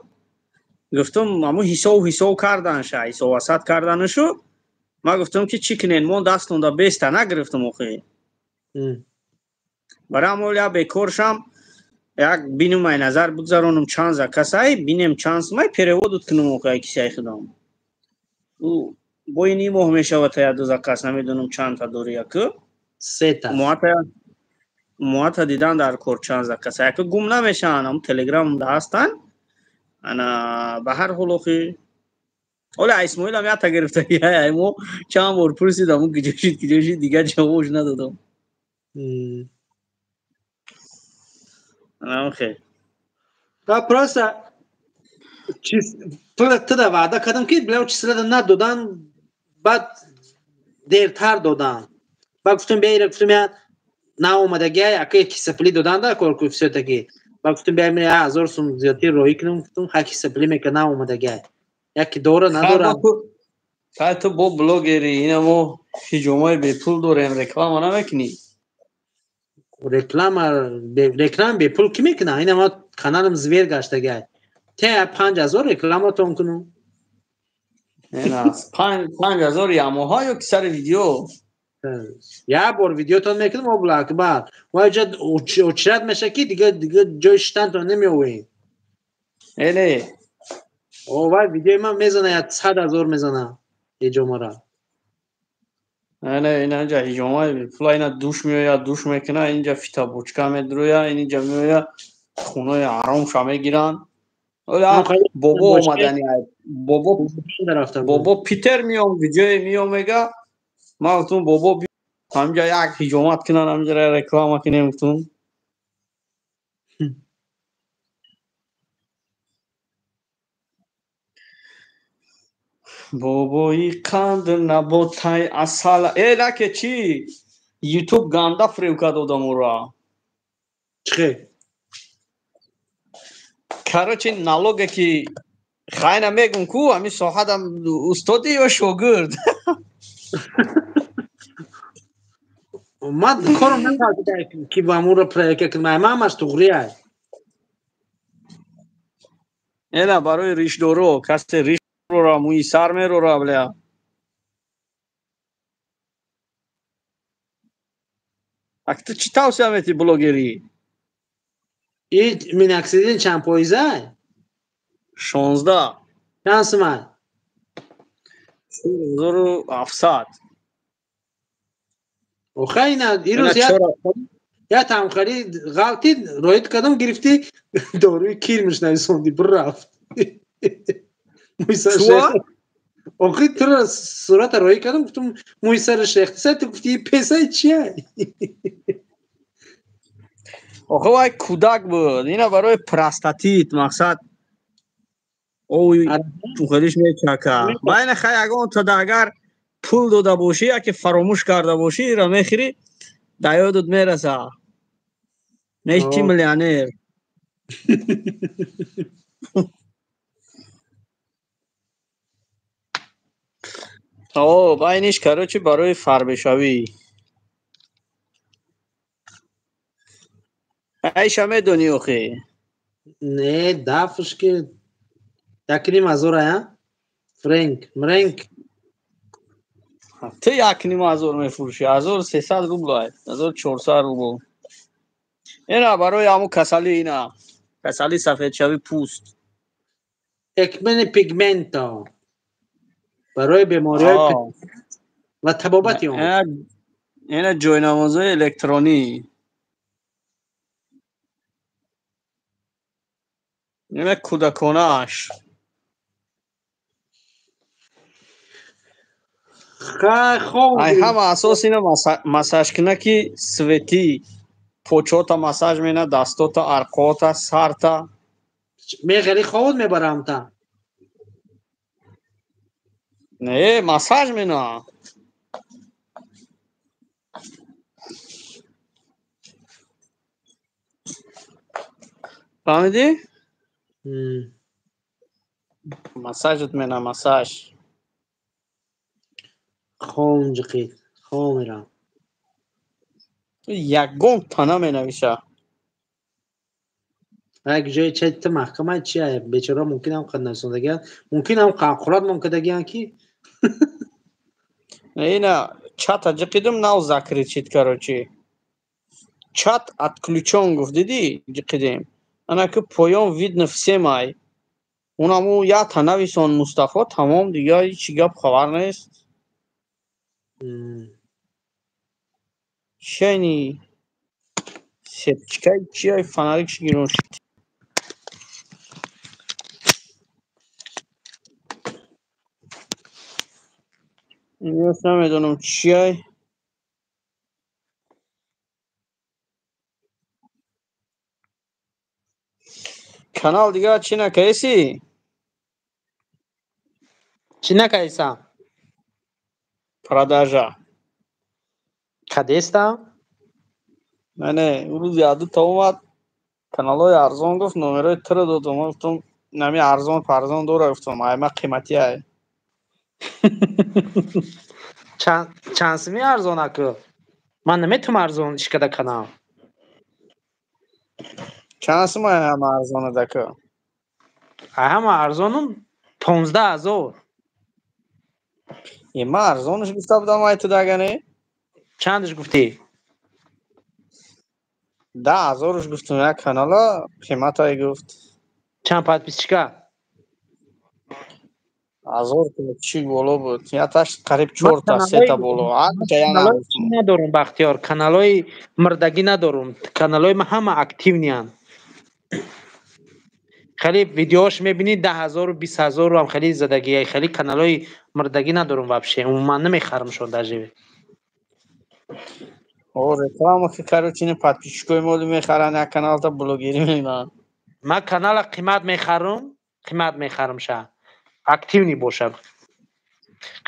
Гуфтам ҳамун ҳисоб карданша, ҳисоб васат карданашу. Ман гуфтам ки чӣ кунен, мо дастонда беста нагирифтам охи. Барои ҳамон я бекоршам як бинум ай назар бигзаронам чанд закасай, бинем чанд сумай переводут кунам охи ай кисаи худам. Ӯ бо ин моҳ мешавад та яду закас, намедонам чандта дори яку. Сета. Муата дидан дар кор чанд закаса. Яку гум намешаванд, ҳам телеграм да ҳастанд. Ана ба ҳар ҳол охи оля Исмоилам ята гирифта, ай мо чанд бор пурсидам, ӯ куҷо шид, дигар ҷавобш надодам. Охе. Ба просто чиз туда ваъда кардам ки бля числада надодан, баъд дертар додан. Баъд гуфтам бия, гуфтам я наомадагия, ака кисапулӣ додан да кор ку всё-таки. Баъд гуфтам бия 1000 сум зиёдтӣ роҳӣ кунам, гуфтам хай кисапулӣ мека наомадагия. Яки дора надора. Хай ту бо блогери, ина мо ҳиҷомаи бепул дорем, реклама намекунӣ? Реклама бепул кӣ мекуна? Ина ма каналам звер гаштагия. Те 5000 рекламатон кунам. 5000 ямоҳа ё ки сари видео? Я бор видеотон мекунам, обла акбар. Ва иҷа очрат меша ки дига ҷои шитантон намеовем. Эле. О, вай видеои ман мезана, я 100 000 мезана ҳиҷомара. Ана инҷа ҳиҷомаи бепула, ина душ меояд, душ мекуна, инҷа фитобочка медроя, инҷа меоя, хунои ҳаромша мегиранд. Бобо омадани, бобо Питер меом, видеои меом мега, ман гуфтум бобо ҳаминҷа як ҳиҷомат кунан, ҳаминҷа реклама кунем гуфтум. Бобои қанд наботай асал. Э лаке чӣ? Ютуб ганда фреб кард одаморо. Чӣ? Короче, налоге ки хайна мегум ку, ҳамин соҳадам устоди ё шогирд? Ман кором накардам ки ба амуро проверка кунам, ман ҳамаш туғрия. Эна барои ришдоро, касе риш рора, мӯи сар мерора, бля. Ак ту чӣ тавсия метӣ блогерӣ? И миноксидил чанд фоиза? 16. Чанд сумай? 4700. Охай ина ирӯз я тамхари ғалтид, роид кардам, гирифтӣ, доруи кирмиш нависондӣ, бирафт. Охи туро сурата роӣ кардам, гуфтам мӯи сараш рехтиса, ту гуфти песаи чия? Охо вай кӯдак буд. Ина барои простатит мақсад ои тухелиш мечака. Байна хай ягон тада агар пул дода бошӣ, яке фаромӯш карда бошӣ, ира мехӯрӣ, да ёдат мераса. Мешти миллионер. О, байниш короче барои фарбешавӣ. Айша медонӣ охи? Не, дафш ки 1,5 ҳазор ая? Френк, мренк. Ту 1,5 ҳазор мефурӯшӣ, 1300 рубл, 1400 рубл. Ина барои ҳамун касалӣ, ина касалӣ сафедшавӣ пӯст. Acne pigmento. Барои бемориҳои ва табобати он. Ина ҷойнамозҳои электронӣ. Ина кӯдаконааш. Ай ҳама асос ина массажкунаки светӣ, почота массаж мена, дастота, арқота, сарта. Меғали ховуд мебарам та. Не, массаж мена. Фаҳмидӣ? Массажат мена массаж. Хом ҷиқид, хом мерам. Ягон тана менависа. Як ҷои ча ту маҳкама чи бечора мумкин ҳам қад нависондагиан, мумкин ҳам қурат момкардагиан ки. Ина чата ҷиқидум нав закричит короче. Чат отключен гуфт, дидӣ ҷиқидем. Ана ки поён видно всем ай. Унаму я та нависон Мустафо тамом дига ҳеҷ гап хабар нест. Чени сеточкаи чи ай фонарик ши гирон шид. Инёш намедонам чи ай. Канал дига чӣ накаеси? Чӣ накаесам? Продажа. Кадестам? Не, не, рӯзи яду та омад каналҳои арзон гуфт, номерои туро додам. Гуфтам нами арзон фарзон дора гуфтам, ай ма қиматӣ ай. Чанд сими арзон аку? Ман наметавонам арзон ишкада канал. Чанд сум ай ҳама арзона даку? Ай ҳама арзонум 15,000. Е ма арзонаш гуфта будам ай ту дагане? Чандаш гуфтӣ? 10,000-ш гуфтам, як канала қиматай гуфт. Чанд подписчика? 1000 чӣ боло буд. Яташ қариб 4 та 3 та боло. Надорум Бахтиёр, каналҳои мурдагӣ надорум. Каналҳои ма ҳама активниянд. Хеле видеош мебинӣ 10,000 20,000 ҳам хеле задагӣ. Хеле каналҳои мурдагӣ надорум вообще. Умуман намехарамшон даже. О, реклама ки короче не подписчикои моли мехаранд, як каналта блогерӣ мекунанд. Ман канала қимат мехарам, қимат мехарам ша. Активный бошад.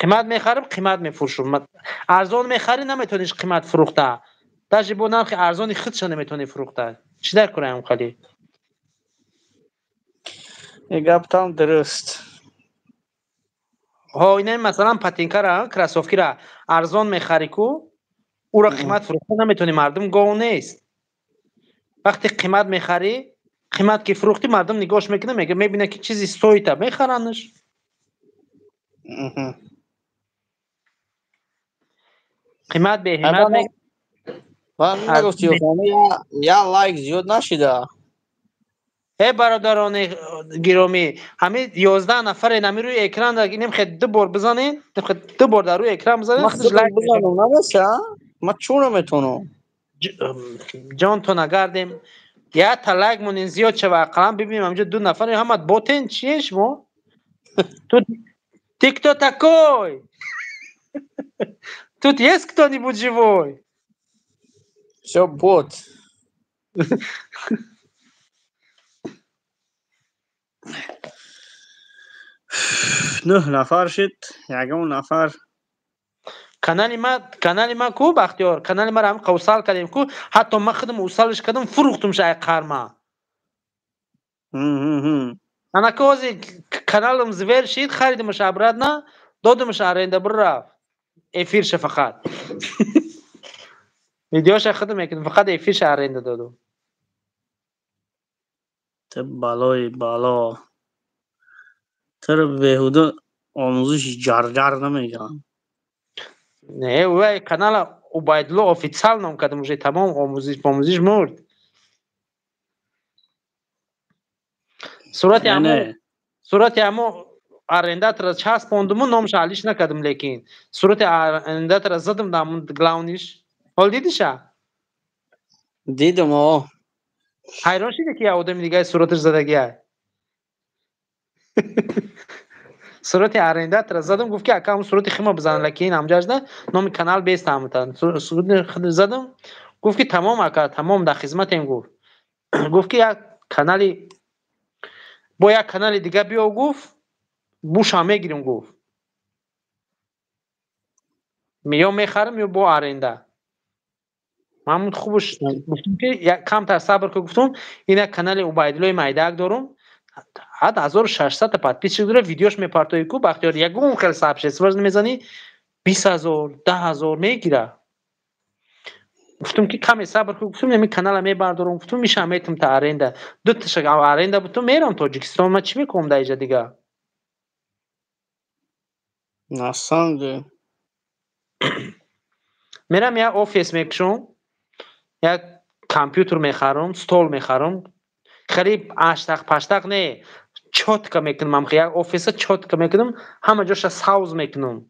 Қимат мехарам, қимат мефурӯшам. Арзон мехарӣ наметавониш қимат фурӯхта. Даже бо нархи арзони худша наметавонӣ фурӯхта. Чӣ дар кораям хали? Э гаптам дуруст. Ҳо, ина масалан патинкара, кроссовкира арзон мехарӣ ку, ура қимат фурӯхта наметавонӣ, мардум гов нест. Вақте қимат мехарӣ, қимат ки фурӯхтӣ, мардум нигоҳш мекунад, мега мебинад ки чизи стоита, мехаранаш. Қимат беҳимат нагуфти, я лайк зиёд нашида. Э бародарони гиромӣ, ҳамин 11 нафаре нами рӯи экран инем хе ду бор бизанед, ду бор дар рӯи экран бизанед, худаш лайк бизанам намеша? Ма чун наметавонам? Ҷонтон нагардем. Я та лайк монен зиёд шава, ақаллан бибинем ҳамҷо ду нафаре ҳама ботен чие шумо? Тут ты кто такой? Тут есть кто-нибудь живой? Всё бот. Нӯҳ нафар шид, ягон нафар. Канали ма ку Бахтиёр, канали маро ҳам қавсал кардем ку, ҳатто ман худам усалш кардам, фурӯхтум ша ай қарма. Ана ку ҳозир каналам звер шид, харидимаш обратно, додимаш аренда бир рафт. Эфирша фақат. Видеоша худам мекунам, фақат эфирша аренда додум. Ту балои бало. Туро беҳуда омӯзиши ҷарҷар намегӯянд. Не, вай канала Убайдулло официал ном кардам, уже тамом омӯзиш мурд. Сурати ҳамо арендатора часпондуму номша алиш накардам, лекин сурати арендатора задам дар главниш. Ҳол дидиша? Дидам, о. Ҳайрон шиди ки як одами дигаи сураташ задагиай. Сурати арендатора задам, гуфт ки ака ҳамун сурати хима бизан, лекин ҳамҷашда номи канал бест ҳамтан. Сурати худ задам, гуфт ки тамом ака, тамом дар хизматем гуфт. Гуфт ки як канали бо як канали дига биё гуфт, буша мегирим гуфт. Ё мехарам ё бо аренда. Маҳмуд хубш гуфтум, ки камтар сабр ку. Гуфтум, ина канали Убайдуллои Майдаак дорум, ҳад 1600 та подписчик дора. Видеош мепартои ку, Бахтиёр, ягон хел сообщество намезанӣ, 20 000, 10 000 мегира. Гуфтум, ки каме сабр ку. Гуфтум, ами канала мебардорум, гуфтум, мешам метум та аренда, дуташа аренда бутум, мерам Тоҷикистон. Ман чӣ мекунам дар иҷа дига? На самом деле. Мерам, як офис мекушам, як компютер мехарам, стол мехарам. Хеле аштақ паштақ не, чётко мекунам. Як офиса чётко мекунам, ҳама ҷоша савз мекунам.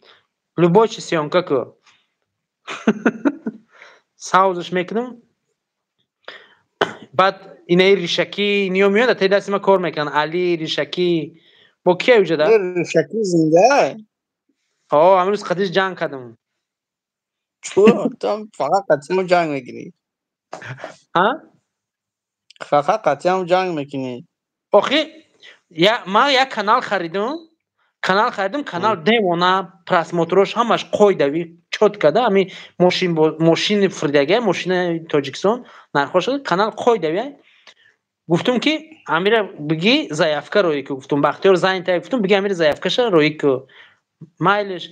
Любой чи съёмка ку, савзш мекунам. Баъд инаи ришакӣ ниё меояд, таи дасти ма кор мекунанд. Али ришакӣ бо кия уҷада? Ришакӣ зинда? О, амрӯз қадиш ҷанг кардам. Чӯ, там фақат қатъиам ҷанг мекунӣ? А? Фақат қатъиам ҷанг мекунӣ? Охи, ман як канал харидум, канал харидум, канал девона, просмотрош ҳамаш қойдави, чётко да. Ами мошин, мошини фурдага, мошинаи Тоҷикистон нархош, канал қойдави. Гуфтум, ки амира биги, заявка роӣ ку. Гуфтум, Бахтиёр занята. Гуфтум, биги, амира заявкаша роӣ ку. Майлиш.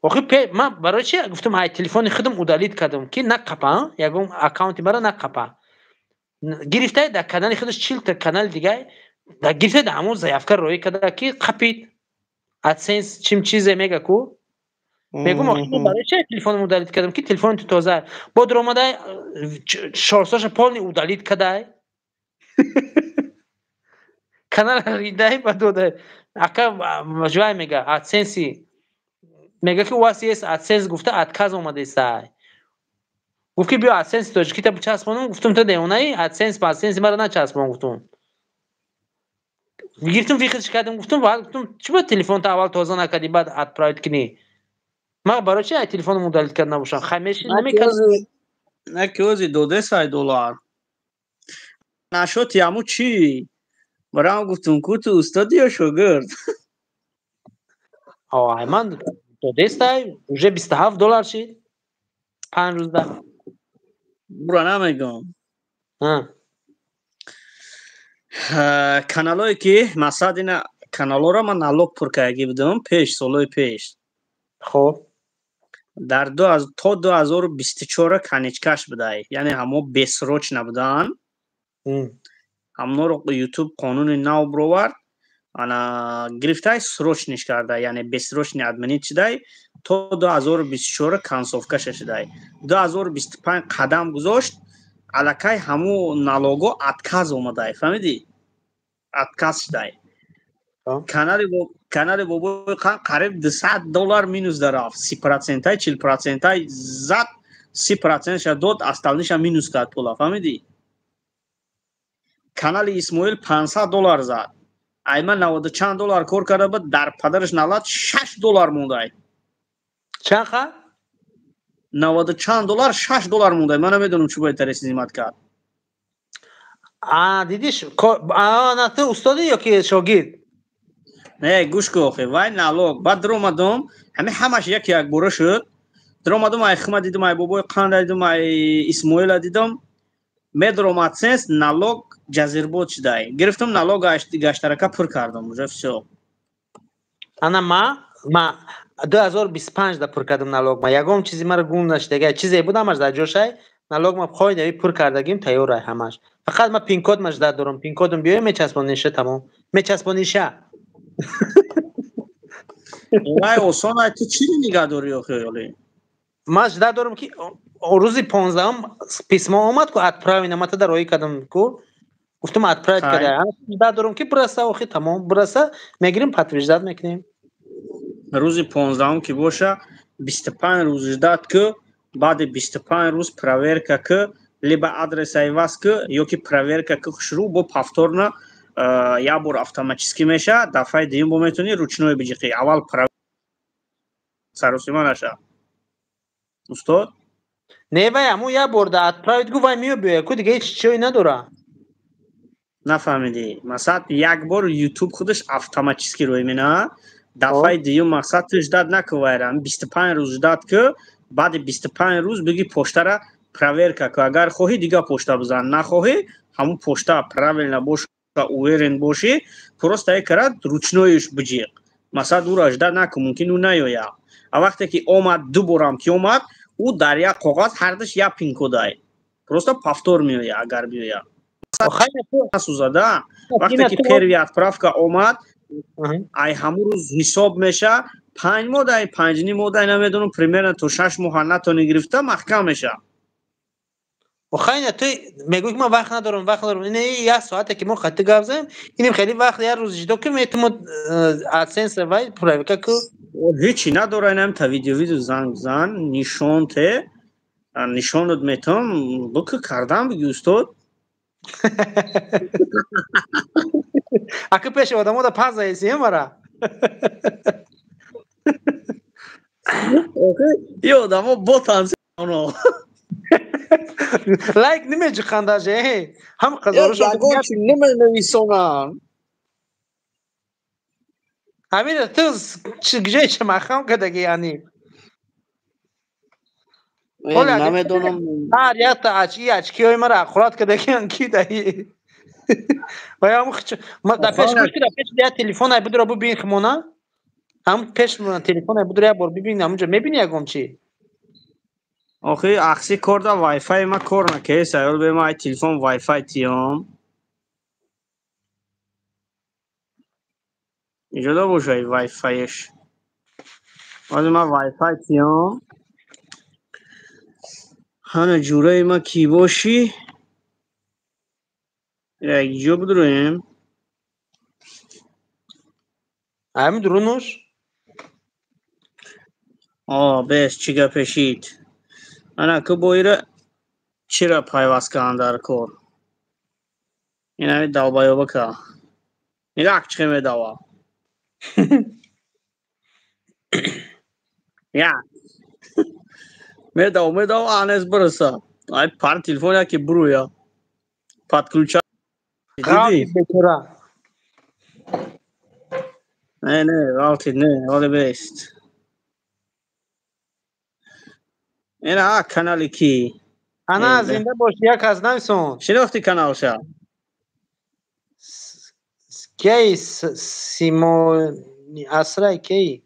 Охи, ман барои чи гуфтум, ай телефони худам удалить кардам, ки нақапа, ягон аккаунти мара нақапа. Гирифтай, дар канали худаш 40 та канали дигар гирифтай, дар ҳамон заявка роӣ карда, ки қапид адсенс, чим чизе мега ку. Мегум, барои чи телефонам удалить кардам, ки телефони ту тоза бо дуромадай, шорсоша полный удалить кадай, канал ридай ба додай. Ака жвай мега, адсенси мега, ки у вас есть адсенс, гуфта, отказ омадестай. Гуфт, ки биё, адсенси тоҷикита бичаспонам. Гуфтум, ту девонаи, адсенс ба адсенси мара начаспон. Гуфтум, гирифтум, выход ш кардам. Гуфтум, гуфтум, чӣ бояд телефонта аввал тоза накардӣ, баъд отправить кунӣ? Ман барои чи ай телефоном удалить карда набошам? Хай, меши намекард. На, ки ози додесай доллар нашоти аму чӣ барам. Гуфтум, ку ту устоди ё шогирд? Ман додестай, уже 27 доллар шид 5 рӯзда. Бура намегам. Каналое ки, масалан, ина каналҳоро ман налог пур кардагӣ будам пеш, солҳои пеш. Хоб. Дар то 2024 конечкаш будай, яъне ҳамо бессрочно буданд. Ҳамноро Ютуб қонуни нав бировард, ана гирифтай, срочный ш карда, яъне бессрочный отменить шудай, то 2024 концовкаша шудай. 2025 қадам гузошт, аллакай ҳамо налого отказ омадай, фаҳмидӣ? Отказ шудай. Канали бобои қариб 200 доллар минус дарафт. 30 процентай, 40 процентай зад, 30 процентша дод, остальныйша минус кард пула, фаҳмидӣ? Канали Исмоил 500 доллар зад, айма наводу чанд доллар кор карда буд, дар падараш налад, 6 доллар мондай. Чанд ха? Наводу чанд доллар, 6 доллар мондай. Ман намедонам, чӣ бояд тари снимать кард. А, дидиш, на, ту устоди ё ки шогирд? Не, гӯш ку, охи, вай налог. Баъд даромадум, ҳами ҳамаш як якбора шуд. Даромадум, ай хима дидум, ай бобои қанда дидум, ай Исмоила дидум, медором, адсенс налог ҷазирбод шудай. Гирифтум, налог гаштарака пур кардам, уже всё. Ана ма 2025 да пур кардам налог. Ма ягон чизи мара гум нашидага, чизе буд, ҳамаш дар ҷошай. Налог ма қойдави пур кардагим, тайёрай ҳамаш. Фақат ма пинкод ма жда дорам. Пинкодам биёй, мечаспониша, тамом, мечаспониша. Вай, осон ай, ту чиро нигаҳ дорӣ охи? Ман жда дорам, ки рӯзи 15-ум письмо омад ку, отправить мата дар роӣ кардам ку. Гуфтам, отправить карда, жда дорам, ки бираса. Охи, тамом, бираса, мегирем, подтверждать мекунем. Рӯзи 15-ум ки боша, 25 рӯз ждать ку. Баъди 25 рӯз проверка ку, либо адреса иваз ку, ё ки проверка ку, хушрӯ бо повторно як бор автоматически меша. Дафъаи дуюм бо метавонӣ ручной биҷиқӣ. Аввал саросима наша, устод. Не, вай ҳамун як бор да отправить гу, вай меё биёя ку, дига ҳеч чиёй надора. Нафаҳмидӣ. Масалан, як бор Ютуб худаш автоматически рӯй мена. Дафъаи дуюм, мақсад, ту ждать наку вайра, 25 рӯз ждать ку. Баъди 25 рӯз биги, поштара Проверка ку, агар хоҳӣ дига почта бизан, нахоҳӣ ҳамун почта правильно боша, уверен бошӣ, просто як ручной ш биҷиқ. Масалан, ӯро ждать накун, мумкин ӯ наёяд. А вақте ки омад, ду борам ки омад, ӯ дар як коғаз ҳардаш як пин-код ай. Просто повтор меояд, агар биёяд. Насӯзада. Вақте ки первый отправка омад, ай ҳамун рӯз ҳисоб меша, 5 моҳ дай, 5,5 моҳ дай, намедонам, примерно то 6 моҳа натони гирифта, маҳкам меша. Охайна, ту мегӯӣ ки ман вақт надорам, вақт надорам. Ин як соате ки мо хатти гап занем, инем хеле вақт, як рӯз ҷудо ки метимо AdSense вай проверка ку. Ҳечи надора, инам та видео занг зан, нишон те, нишонат метам, бука кардам, биги устод. Ака пеши одамо да паз заеси мара. И одамо ботан оно. Лайк намеҷиқанд даже, ҳам қазорашон ягон чи наменависонанд. Ҳамин ту чиҷое ча махам кадаги, яъни? Намедонам. Ҳар якта ачки ачкиҳои мара ақурат кадагиан ки даи да пеш гӯш ки, да пеш я телефон ай будро бубин, химона ҳам пеш телефон ай будро як бор бибин, ҳамунҷо мебини ягон чи. Охи, ахси кор да вайфай ма кор накеса, ёл бе ма ай телефон вайфай тиём. Иҷода бошай вайфайш. Ҳозир ман вайфай тиём. Ҳана ҷураи ма кӣ бошӣ? Як ҷо бидроем. Ҳамин дурунуш? О, бес чӣ гапешид. Ана ку боира чира пайваст кардам дар кор. Инами долбоёбака. Нигоҳ чӣ медава. Я. Медава, медава, анес бираса. Ай пар телефон яки буруя. Подключа. Дидӣ? Не, не, ғалтид, не, ҳоле бест. Ина канали ки? Ана зинда бош, як аз нависон. Шинохти каналша? Кей Симо Асрай кей?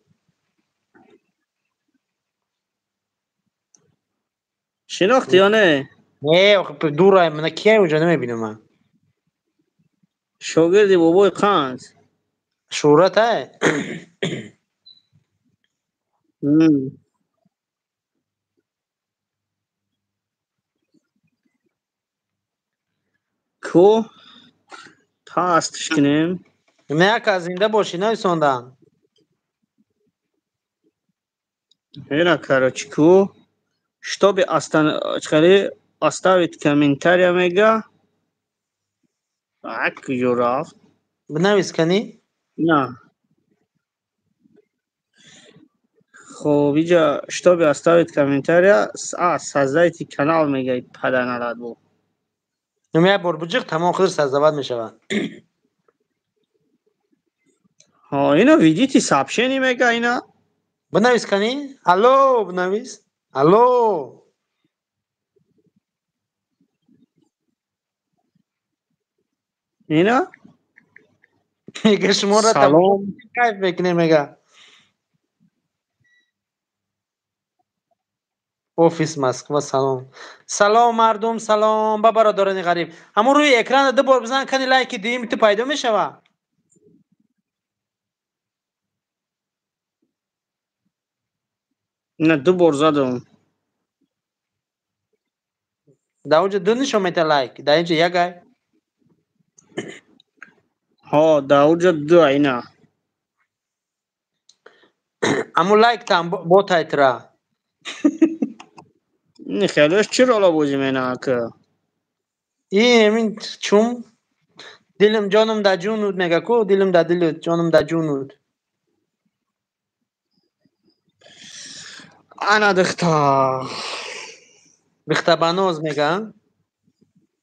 Шинохти ё не? Не, дурай, мана кияй уҷа намебинам ман. Шогирди бобои қанд. Шӯҳрат ай? Ку пастш кунем. Не, яка зинда бошӣ нависондан. Ина, короче, ку чтобы чхали оставить комментария мега. Ак куҷо рафт? Бинавис кани? На. Хоб, иҷа чтобы оставить комментария, а создайте канал мега, паданалат бу. Як бор буҷиқ, тамом, худаш создавать мешавад. Ҳо, ина введите сообщение мега, ина. Бинавис кани? Алло, бинавис. Алло. Ина? Мега шуморо Салом. Кайф мекунем, мега. Офис Москва, салом. Салом мардум, салом ба бародарони ғариб. Ҳамон рӯи экрана ду бор бизан кани, лайки дуюми ту пайдо мешава. На, ду бор задам. Дар онҷо ду нишон мета лайк, дар инҷо як ай. Ҳо, дар онҷо ду, ина. Аммо лайк там ботайтра. Не, хелеш чӣ рола бозӣ менака? И амин чум дилам ҷонам да ҷунуд мега ку, дилам да дилут, ҷонам да ҷунуд. Ана дихта. Дихтабаноз мега?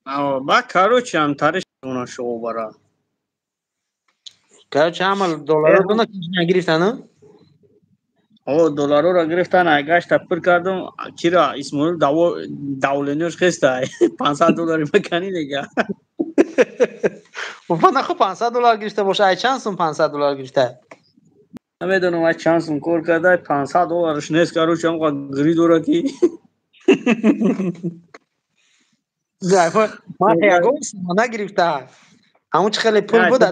Ба, короче, ам тариш она шоу бара. Короче, ҳама долларо дуна гирифтан? О, долларора гирифтан, ай гашта пур кардам, кира Исмоил давлениёш хеста, 500 доллари макани дега. Уфа наху 500 доллар гирифта боша, ай чанд сум 500 доллар гирифта? Намедонам ай чанд сум кор карда, 500 долларш нест, короче, ҳамқа гири дора ки. Ман ягон сумма нагирифта. Ҳамун чи хеле пул буд.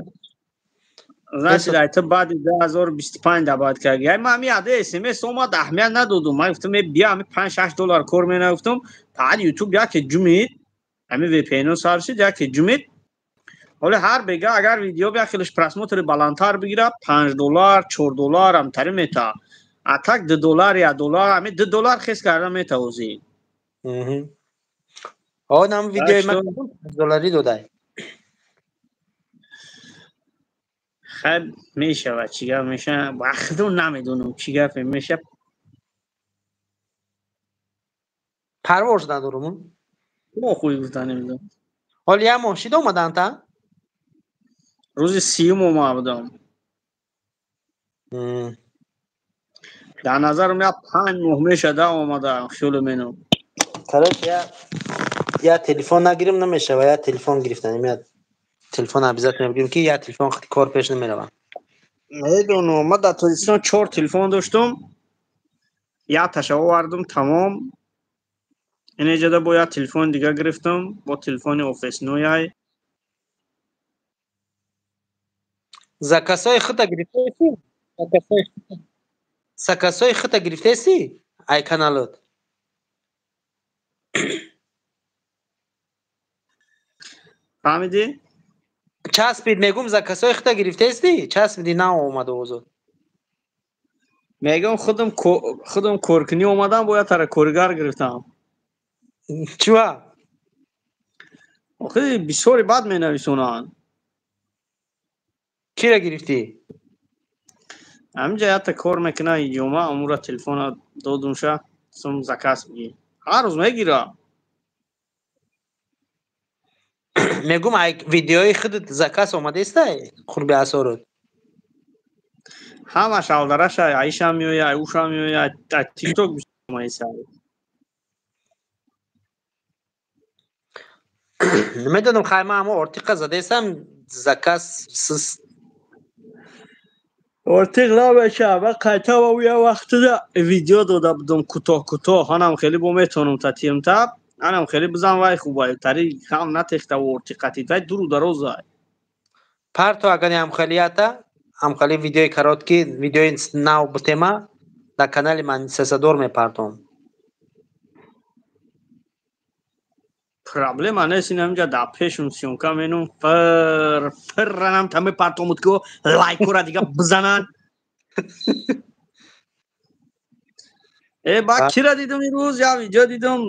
Значит, ай ту баъди 2025 дабад карди. Ай ман ҳами аде СМС омад, аҳамият надодум. Ман гуфтам, бия ҳами 5-6 доллар кор мена гуфтам. Баъд YouTube яке ҷумид, ҳами VPN-о сар шид, яке ҷумид. Ҳоле ҳар бега агар видео бия хелеш просмотри баландтар бигира, 5 доллар, 4 доллар ҳамтари мета. А так 2 доллар, 1 доллар, ҳами 2 доллар хес карда мета озӣ. О, нам видеои ман 5 доллари додай. Хай мешавад, чӣ гап меша, ба худо намедонам чӣ гапе меша. Парвоз надорум. Мо хуй гуфта намедонам. Ҳоли як моҳ шид омадан та? Рӯзи 30-юм омада будам. Дар назарам як 5 моҳ мешада омада, хиёлу менам. Короче, я телефон нагирим намешава, я телефон гирифтанем, я телефон обязательно бигирим ки я телефон кор пеш намеравам. Медонам, ман дар Тоҷикистон 4 телефон доштам, якташа овардам тамом. Инеҷода бо як телефони дига гирифтам, бо телефони офиснояй. Заказҳои худта гирифтаеси? Заказҳои худта гирифтаеси? Ай каналот? Фаҳмидӣ? Часпид мегум, заказҳои худта гирифтаести? Часпиди нав омада озод. Мегум худам коркунӣ омадам, бояд тара коргар гирифтам. Чуа? Охи бисёри бад менависонанд. Кира гирифтӣ? Ҳаминҷа якта кор мекуна иҷома, амура телефона додумша, сум заказ бигир. Ҳар рӯз мегира. Мегум, ай видеои худат заказ омадаестай қурби асорот? Ҳамаш алдараша, айшам меояд, ай ушам меояд, ай TikTok омаеса. Намедонам, хай ман ҳамо ортиқа задаесам, заказ сис. Ортиқ намеша, ман қайтама я вақтида видео дода будам кӯтоҳ кӯтоҳ, ҳанам хеле бо метавонам та тиёмта, анам хеле бизан вай хубай, тари хам натехта ортиқати, вай дуру дарозай. Парто агар ҳамхелията, ҳамхели видеои короткий, видеои нав бутема, дар канали ман сесадор мепартом. Проблема нест, ин ҳаминҷа дар пешум съёмка менум, фир фирранам та мепартомуд ки лайкора дига бизананд. Э, ба кира дидум имрӯз, як видео дидум,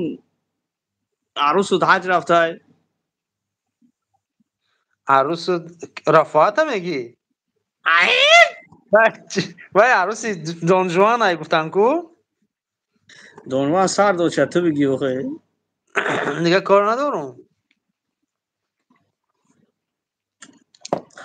арӯсу ҳаҷ рафтай. Арӯсу Рафоата мегӣ? Вай арӯси Дон Жуан ай гуфтан ку? Дон Жуан сар дод, ша ту бигӣ охе. Дига кор надорум.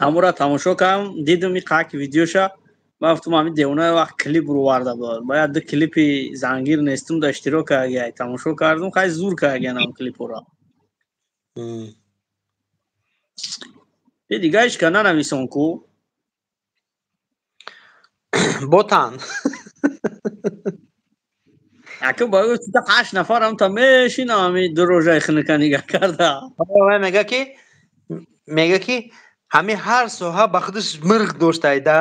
Ҳамура тамошо кардам, дидум и қак видеоша, ман гуфтам ҳамин девона вақт клип рӯварда буд. Бояд ду клипи зангир нестум да иштирок карда, тамошо кардум, хай зур карда клипора. Е дига ҳеч ка нанависон ку? Ботан. Ака ба ӯ 8 нафар ҳам та мешинам ҳамин ду рожаи хунука нигаҳ карда. Мега ки ҳамин ҳар соҳа ба худаш мирғ доштайда.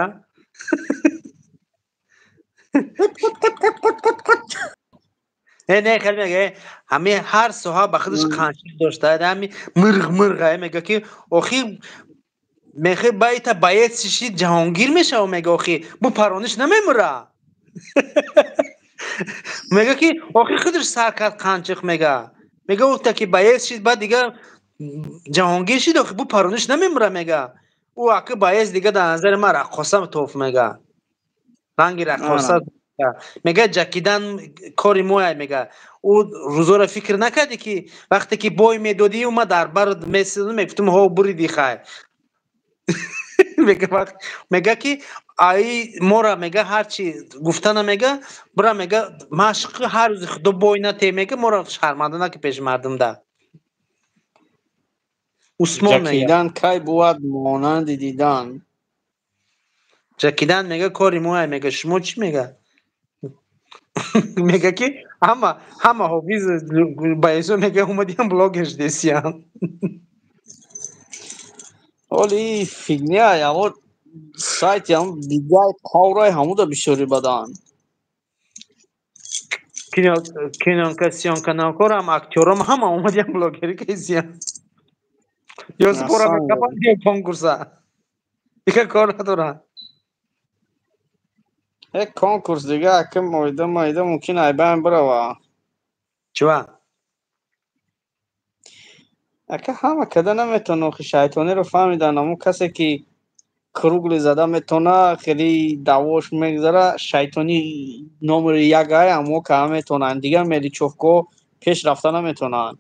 Не, не, хеле мега, ҳамин ҳар соҳа ба худаш қанчир доштайда, ҳамин мирғ мирғ мега ки охи мехе байта боец шиши ҷаҳонгир мешава, мега охи бу парониш намемура. Мега ки охи худаш сар кард қанчиқ мега. Мега уфта ки боец шид, баъд дига ҷаҳонгир шид, охи бу парониш намемура мега. Ӯ аки боец дига дар назари ман раққоса тоф мега. Ранги раққоса мега, ҷакидан кори моя мега. Ӯ рӯзоро фикр накарди ки вақте ки бой медодӣ, ӯ ма дар бар месидам, мегуфтам ҳо буриди хай. Мега ки ай мора мега ҳарчи гуфтана мега бура мега машқ ҳар рӯзи худо бой нате мега мора шарманда наки пеши мардумда. Усмон мега. Ҷакидан кай бувад монанди дидан? Ҷакидан мега кори моя мега шумо чӣ мега? Мега ки ҳама ҳама ҳофиз баесо мега омадиам блогер шудесиян. Оли фигня яво сайти ҳам дигай қаврай ҳамуда бисёри бадан. Кинонка сиёнканакорам актёрам ҳама омадиам блогери кесиян. Ё спора мекапан ё конкурса. Дигар кор надоранд. Конкурс дига акм оида майда мумкин айбаем бирава. Чува? Ака ҳама када наметавона, охи шайтониро фаҳмидан, аммо касе ки кругли зада метавона, хеле давош мегзара, шайтони номери як ай, аммо ка метавонанд. Дигар меличовко пеш рафта наметавонанд.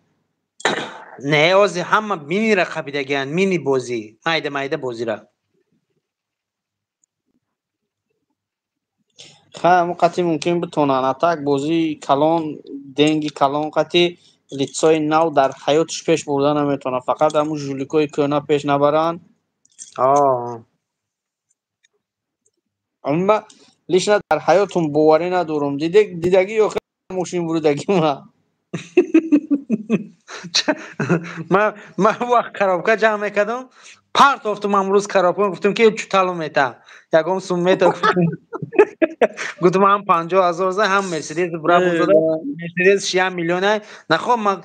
Не, ози ҳама минира қабидагианд, мини бозӣ, майда майда бозира. Хай, аммо қати мумкин битонанд. Атак бозии калон, денги калон қати лицои нав дар ҳаётиш пеш бурда наметавонад. Фақат ҳамун жуликои кӯҳна пеш набаранд. Амма лично дар ҳаётум боварӣ надорам. Дидагӣ ё мошин буридагӣ ма? Ман вақт коробка ҷамъ мекардам, партофтум амрӯз коробка, гуфтум ки чуталу мета. Ягон сум мета. Гуфтум ҳам 50 000 за ҳам Мерседес брабу зада. Мерседес 1 миллион ай. Нахо ман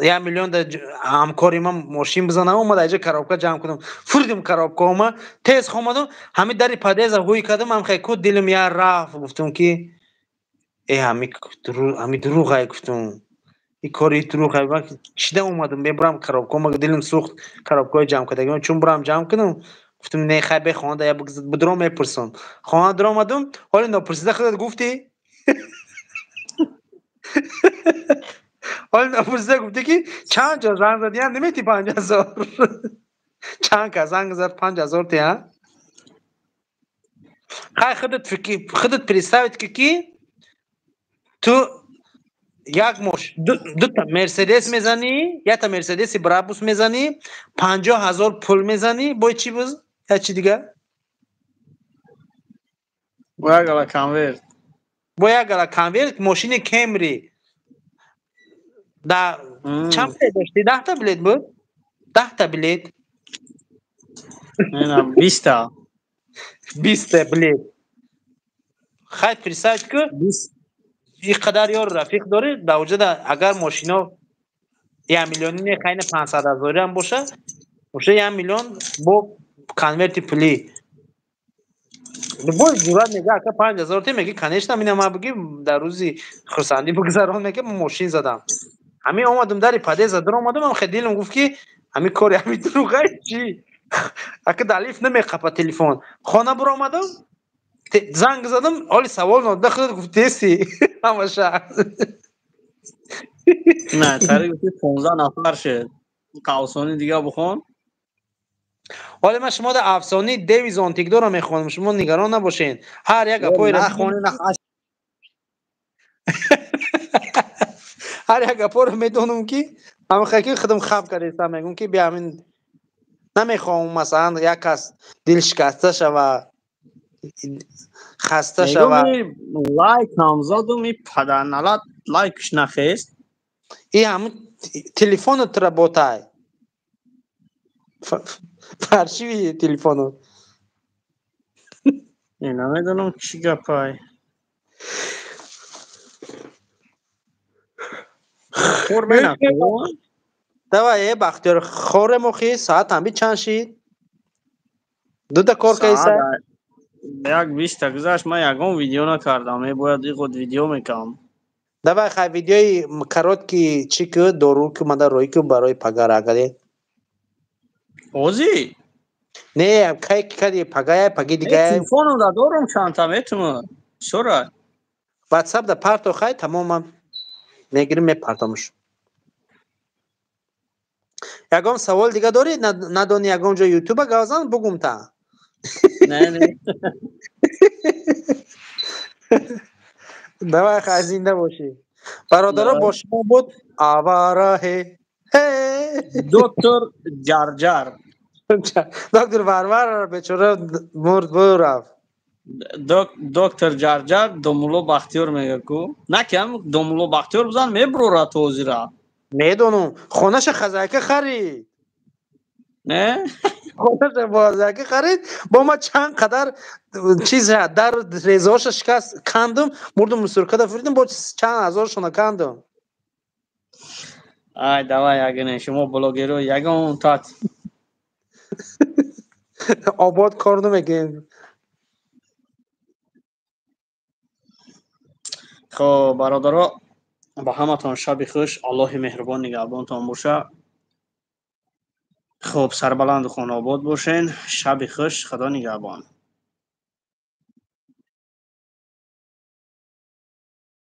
1 миллион да ҳамкори ман мошин бизанам, омад айҷа коробка ҷамъ кунам. Фурдим коробка ома, тез хомадум, ҳами дари подъезда ҳуй кардам, ҳам хай ку дилим я рафт, гуфтум ки э ҳами дурӯғ ай гуфтум. И кори дурӯғ ай. Ман чида омадам, мебурам коробка, ма дилим сӯхт, коробкаҳои ҷамъ кардагӣ, чун бурам ҷамъ кунам, гуфтум не хай бе хона да я бидром мепурсам. Хона даромадум, ҳоли нопурсида худат гуфтӣ? Ҳоли нопурсида гуфтӣ ки чанд ҷо занг задиям немети 5000. Чанд кас занг зад 5000 ти, а? Хай худат фикр, худат представить ки ту як мош дута Мерседес мезанӣ, якта Мерседеси Брабус мезанӣ, 50 000 пул мезанӣ, бо чӣ буз? Я чи дигар? Бо як гала конверт. Бо як гала конверт, мошини Кемри. Да чанд билет дошти? 10 та билет буд? 10 та билет. Не, 20 та. 20 та билет. Хай представить ку ин қадар ёр рафиқ дорӣ, дар оҷада агар мошино 1 миллиони не, хайна 500 ҳазорӣ ҳам боша, боша 1 миллион бо конверти пулӣ. Любой ҷуръат мега ака 5000 те меги, конечно, мина ма биги дар рӯзи хурсандӣ бигзарон мега мошин задам. Ҳамин омадум дари подъезда даромадум, ам хе дилам гуфт ки ҳамин кори ҳамин дурӯғай чӣ? Ака дар лифт намеқапа телефон. Хона биромадам, занг задам, оли савол нода худат гуфтеси ҳамаша. Не, тари гуфти 15 нафар шуд. Қавсони дига бихон. ҳоле ман шумо да афсонаи деви зонтикдорро мехонам, шумо нигарон набошед. Ҳар як гапҳоеро нахони на ҳар як гапҳоро медонам ки ҳамин ки худам хаб кардестам, мегӯм ки бия ҳамин намехоҳам масалан як кас дилшикаста шава, хаста шава. Лайк ҳам задум, и падарналат лайкш нахест. И ҳамин телефонот работай. Паршиви телефонот. Намедонам чӣ гапай. Хор менакун. Давай, э Бахтиёр, хорем охи, соат ҳамби чанд шид? Дута кор кайса? 1:20 гузашт, ман ягон видео накардам, мебояд иғод видео мекам. Давай, хай видеои короткий чӣ ку, дору ку, мада рӯй ку барои пагара агаре. Озӣ? Не, кай кади пагая, паги дигая. Телефоном да дорум чандта метума. Чора? WhatsApp да парто хай тамомам. Мегирим мепартомуш. Ягон савол дига дорӣ? Надони ягон ҷо ютуба гавзан бугум та. Не, не. Давай, хай, зинда бошӣ. Бародаро, бо шумо буд Авара ҳе. Доктор Ҷарҷар. Доктор Варвар бечора мурд, бурафт. Доктор Ҷарҷар Домулло Бахтиёр мега ку. Накам Домулло Бахтиёр бизан мебурора то ҳозира. Медонам. Хонаша хозяйка харид. Не? Хонаша хозяйка харид. Бо ма чанд қадар чиз дар резаҳоша шикаст кандум, бурдум мусоркада фуридим, бо чанд ҳазоршона кандум. Ай, давай, ягане шумо блогеро ягон тат. Обод кор намекунем. Хоб, бародаро, ба ҳаматон шаби хуш, Аллоҳи меҳрубон нигаҳбонтон боша. Хоб, сарбаланду хонаобод бошен. Шаби хуш, Худо нигаҳбон.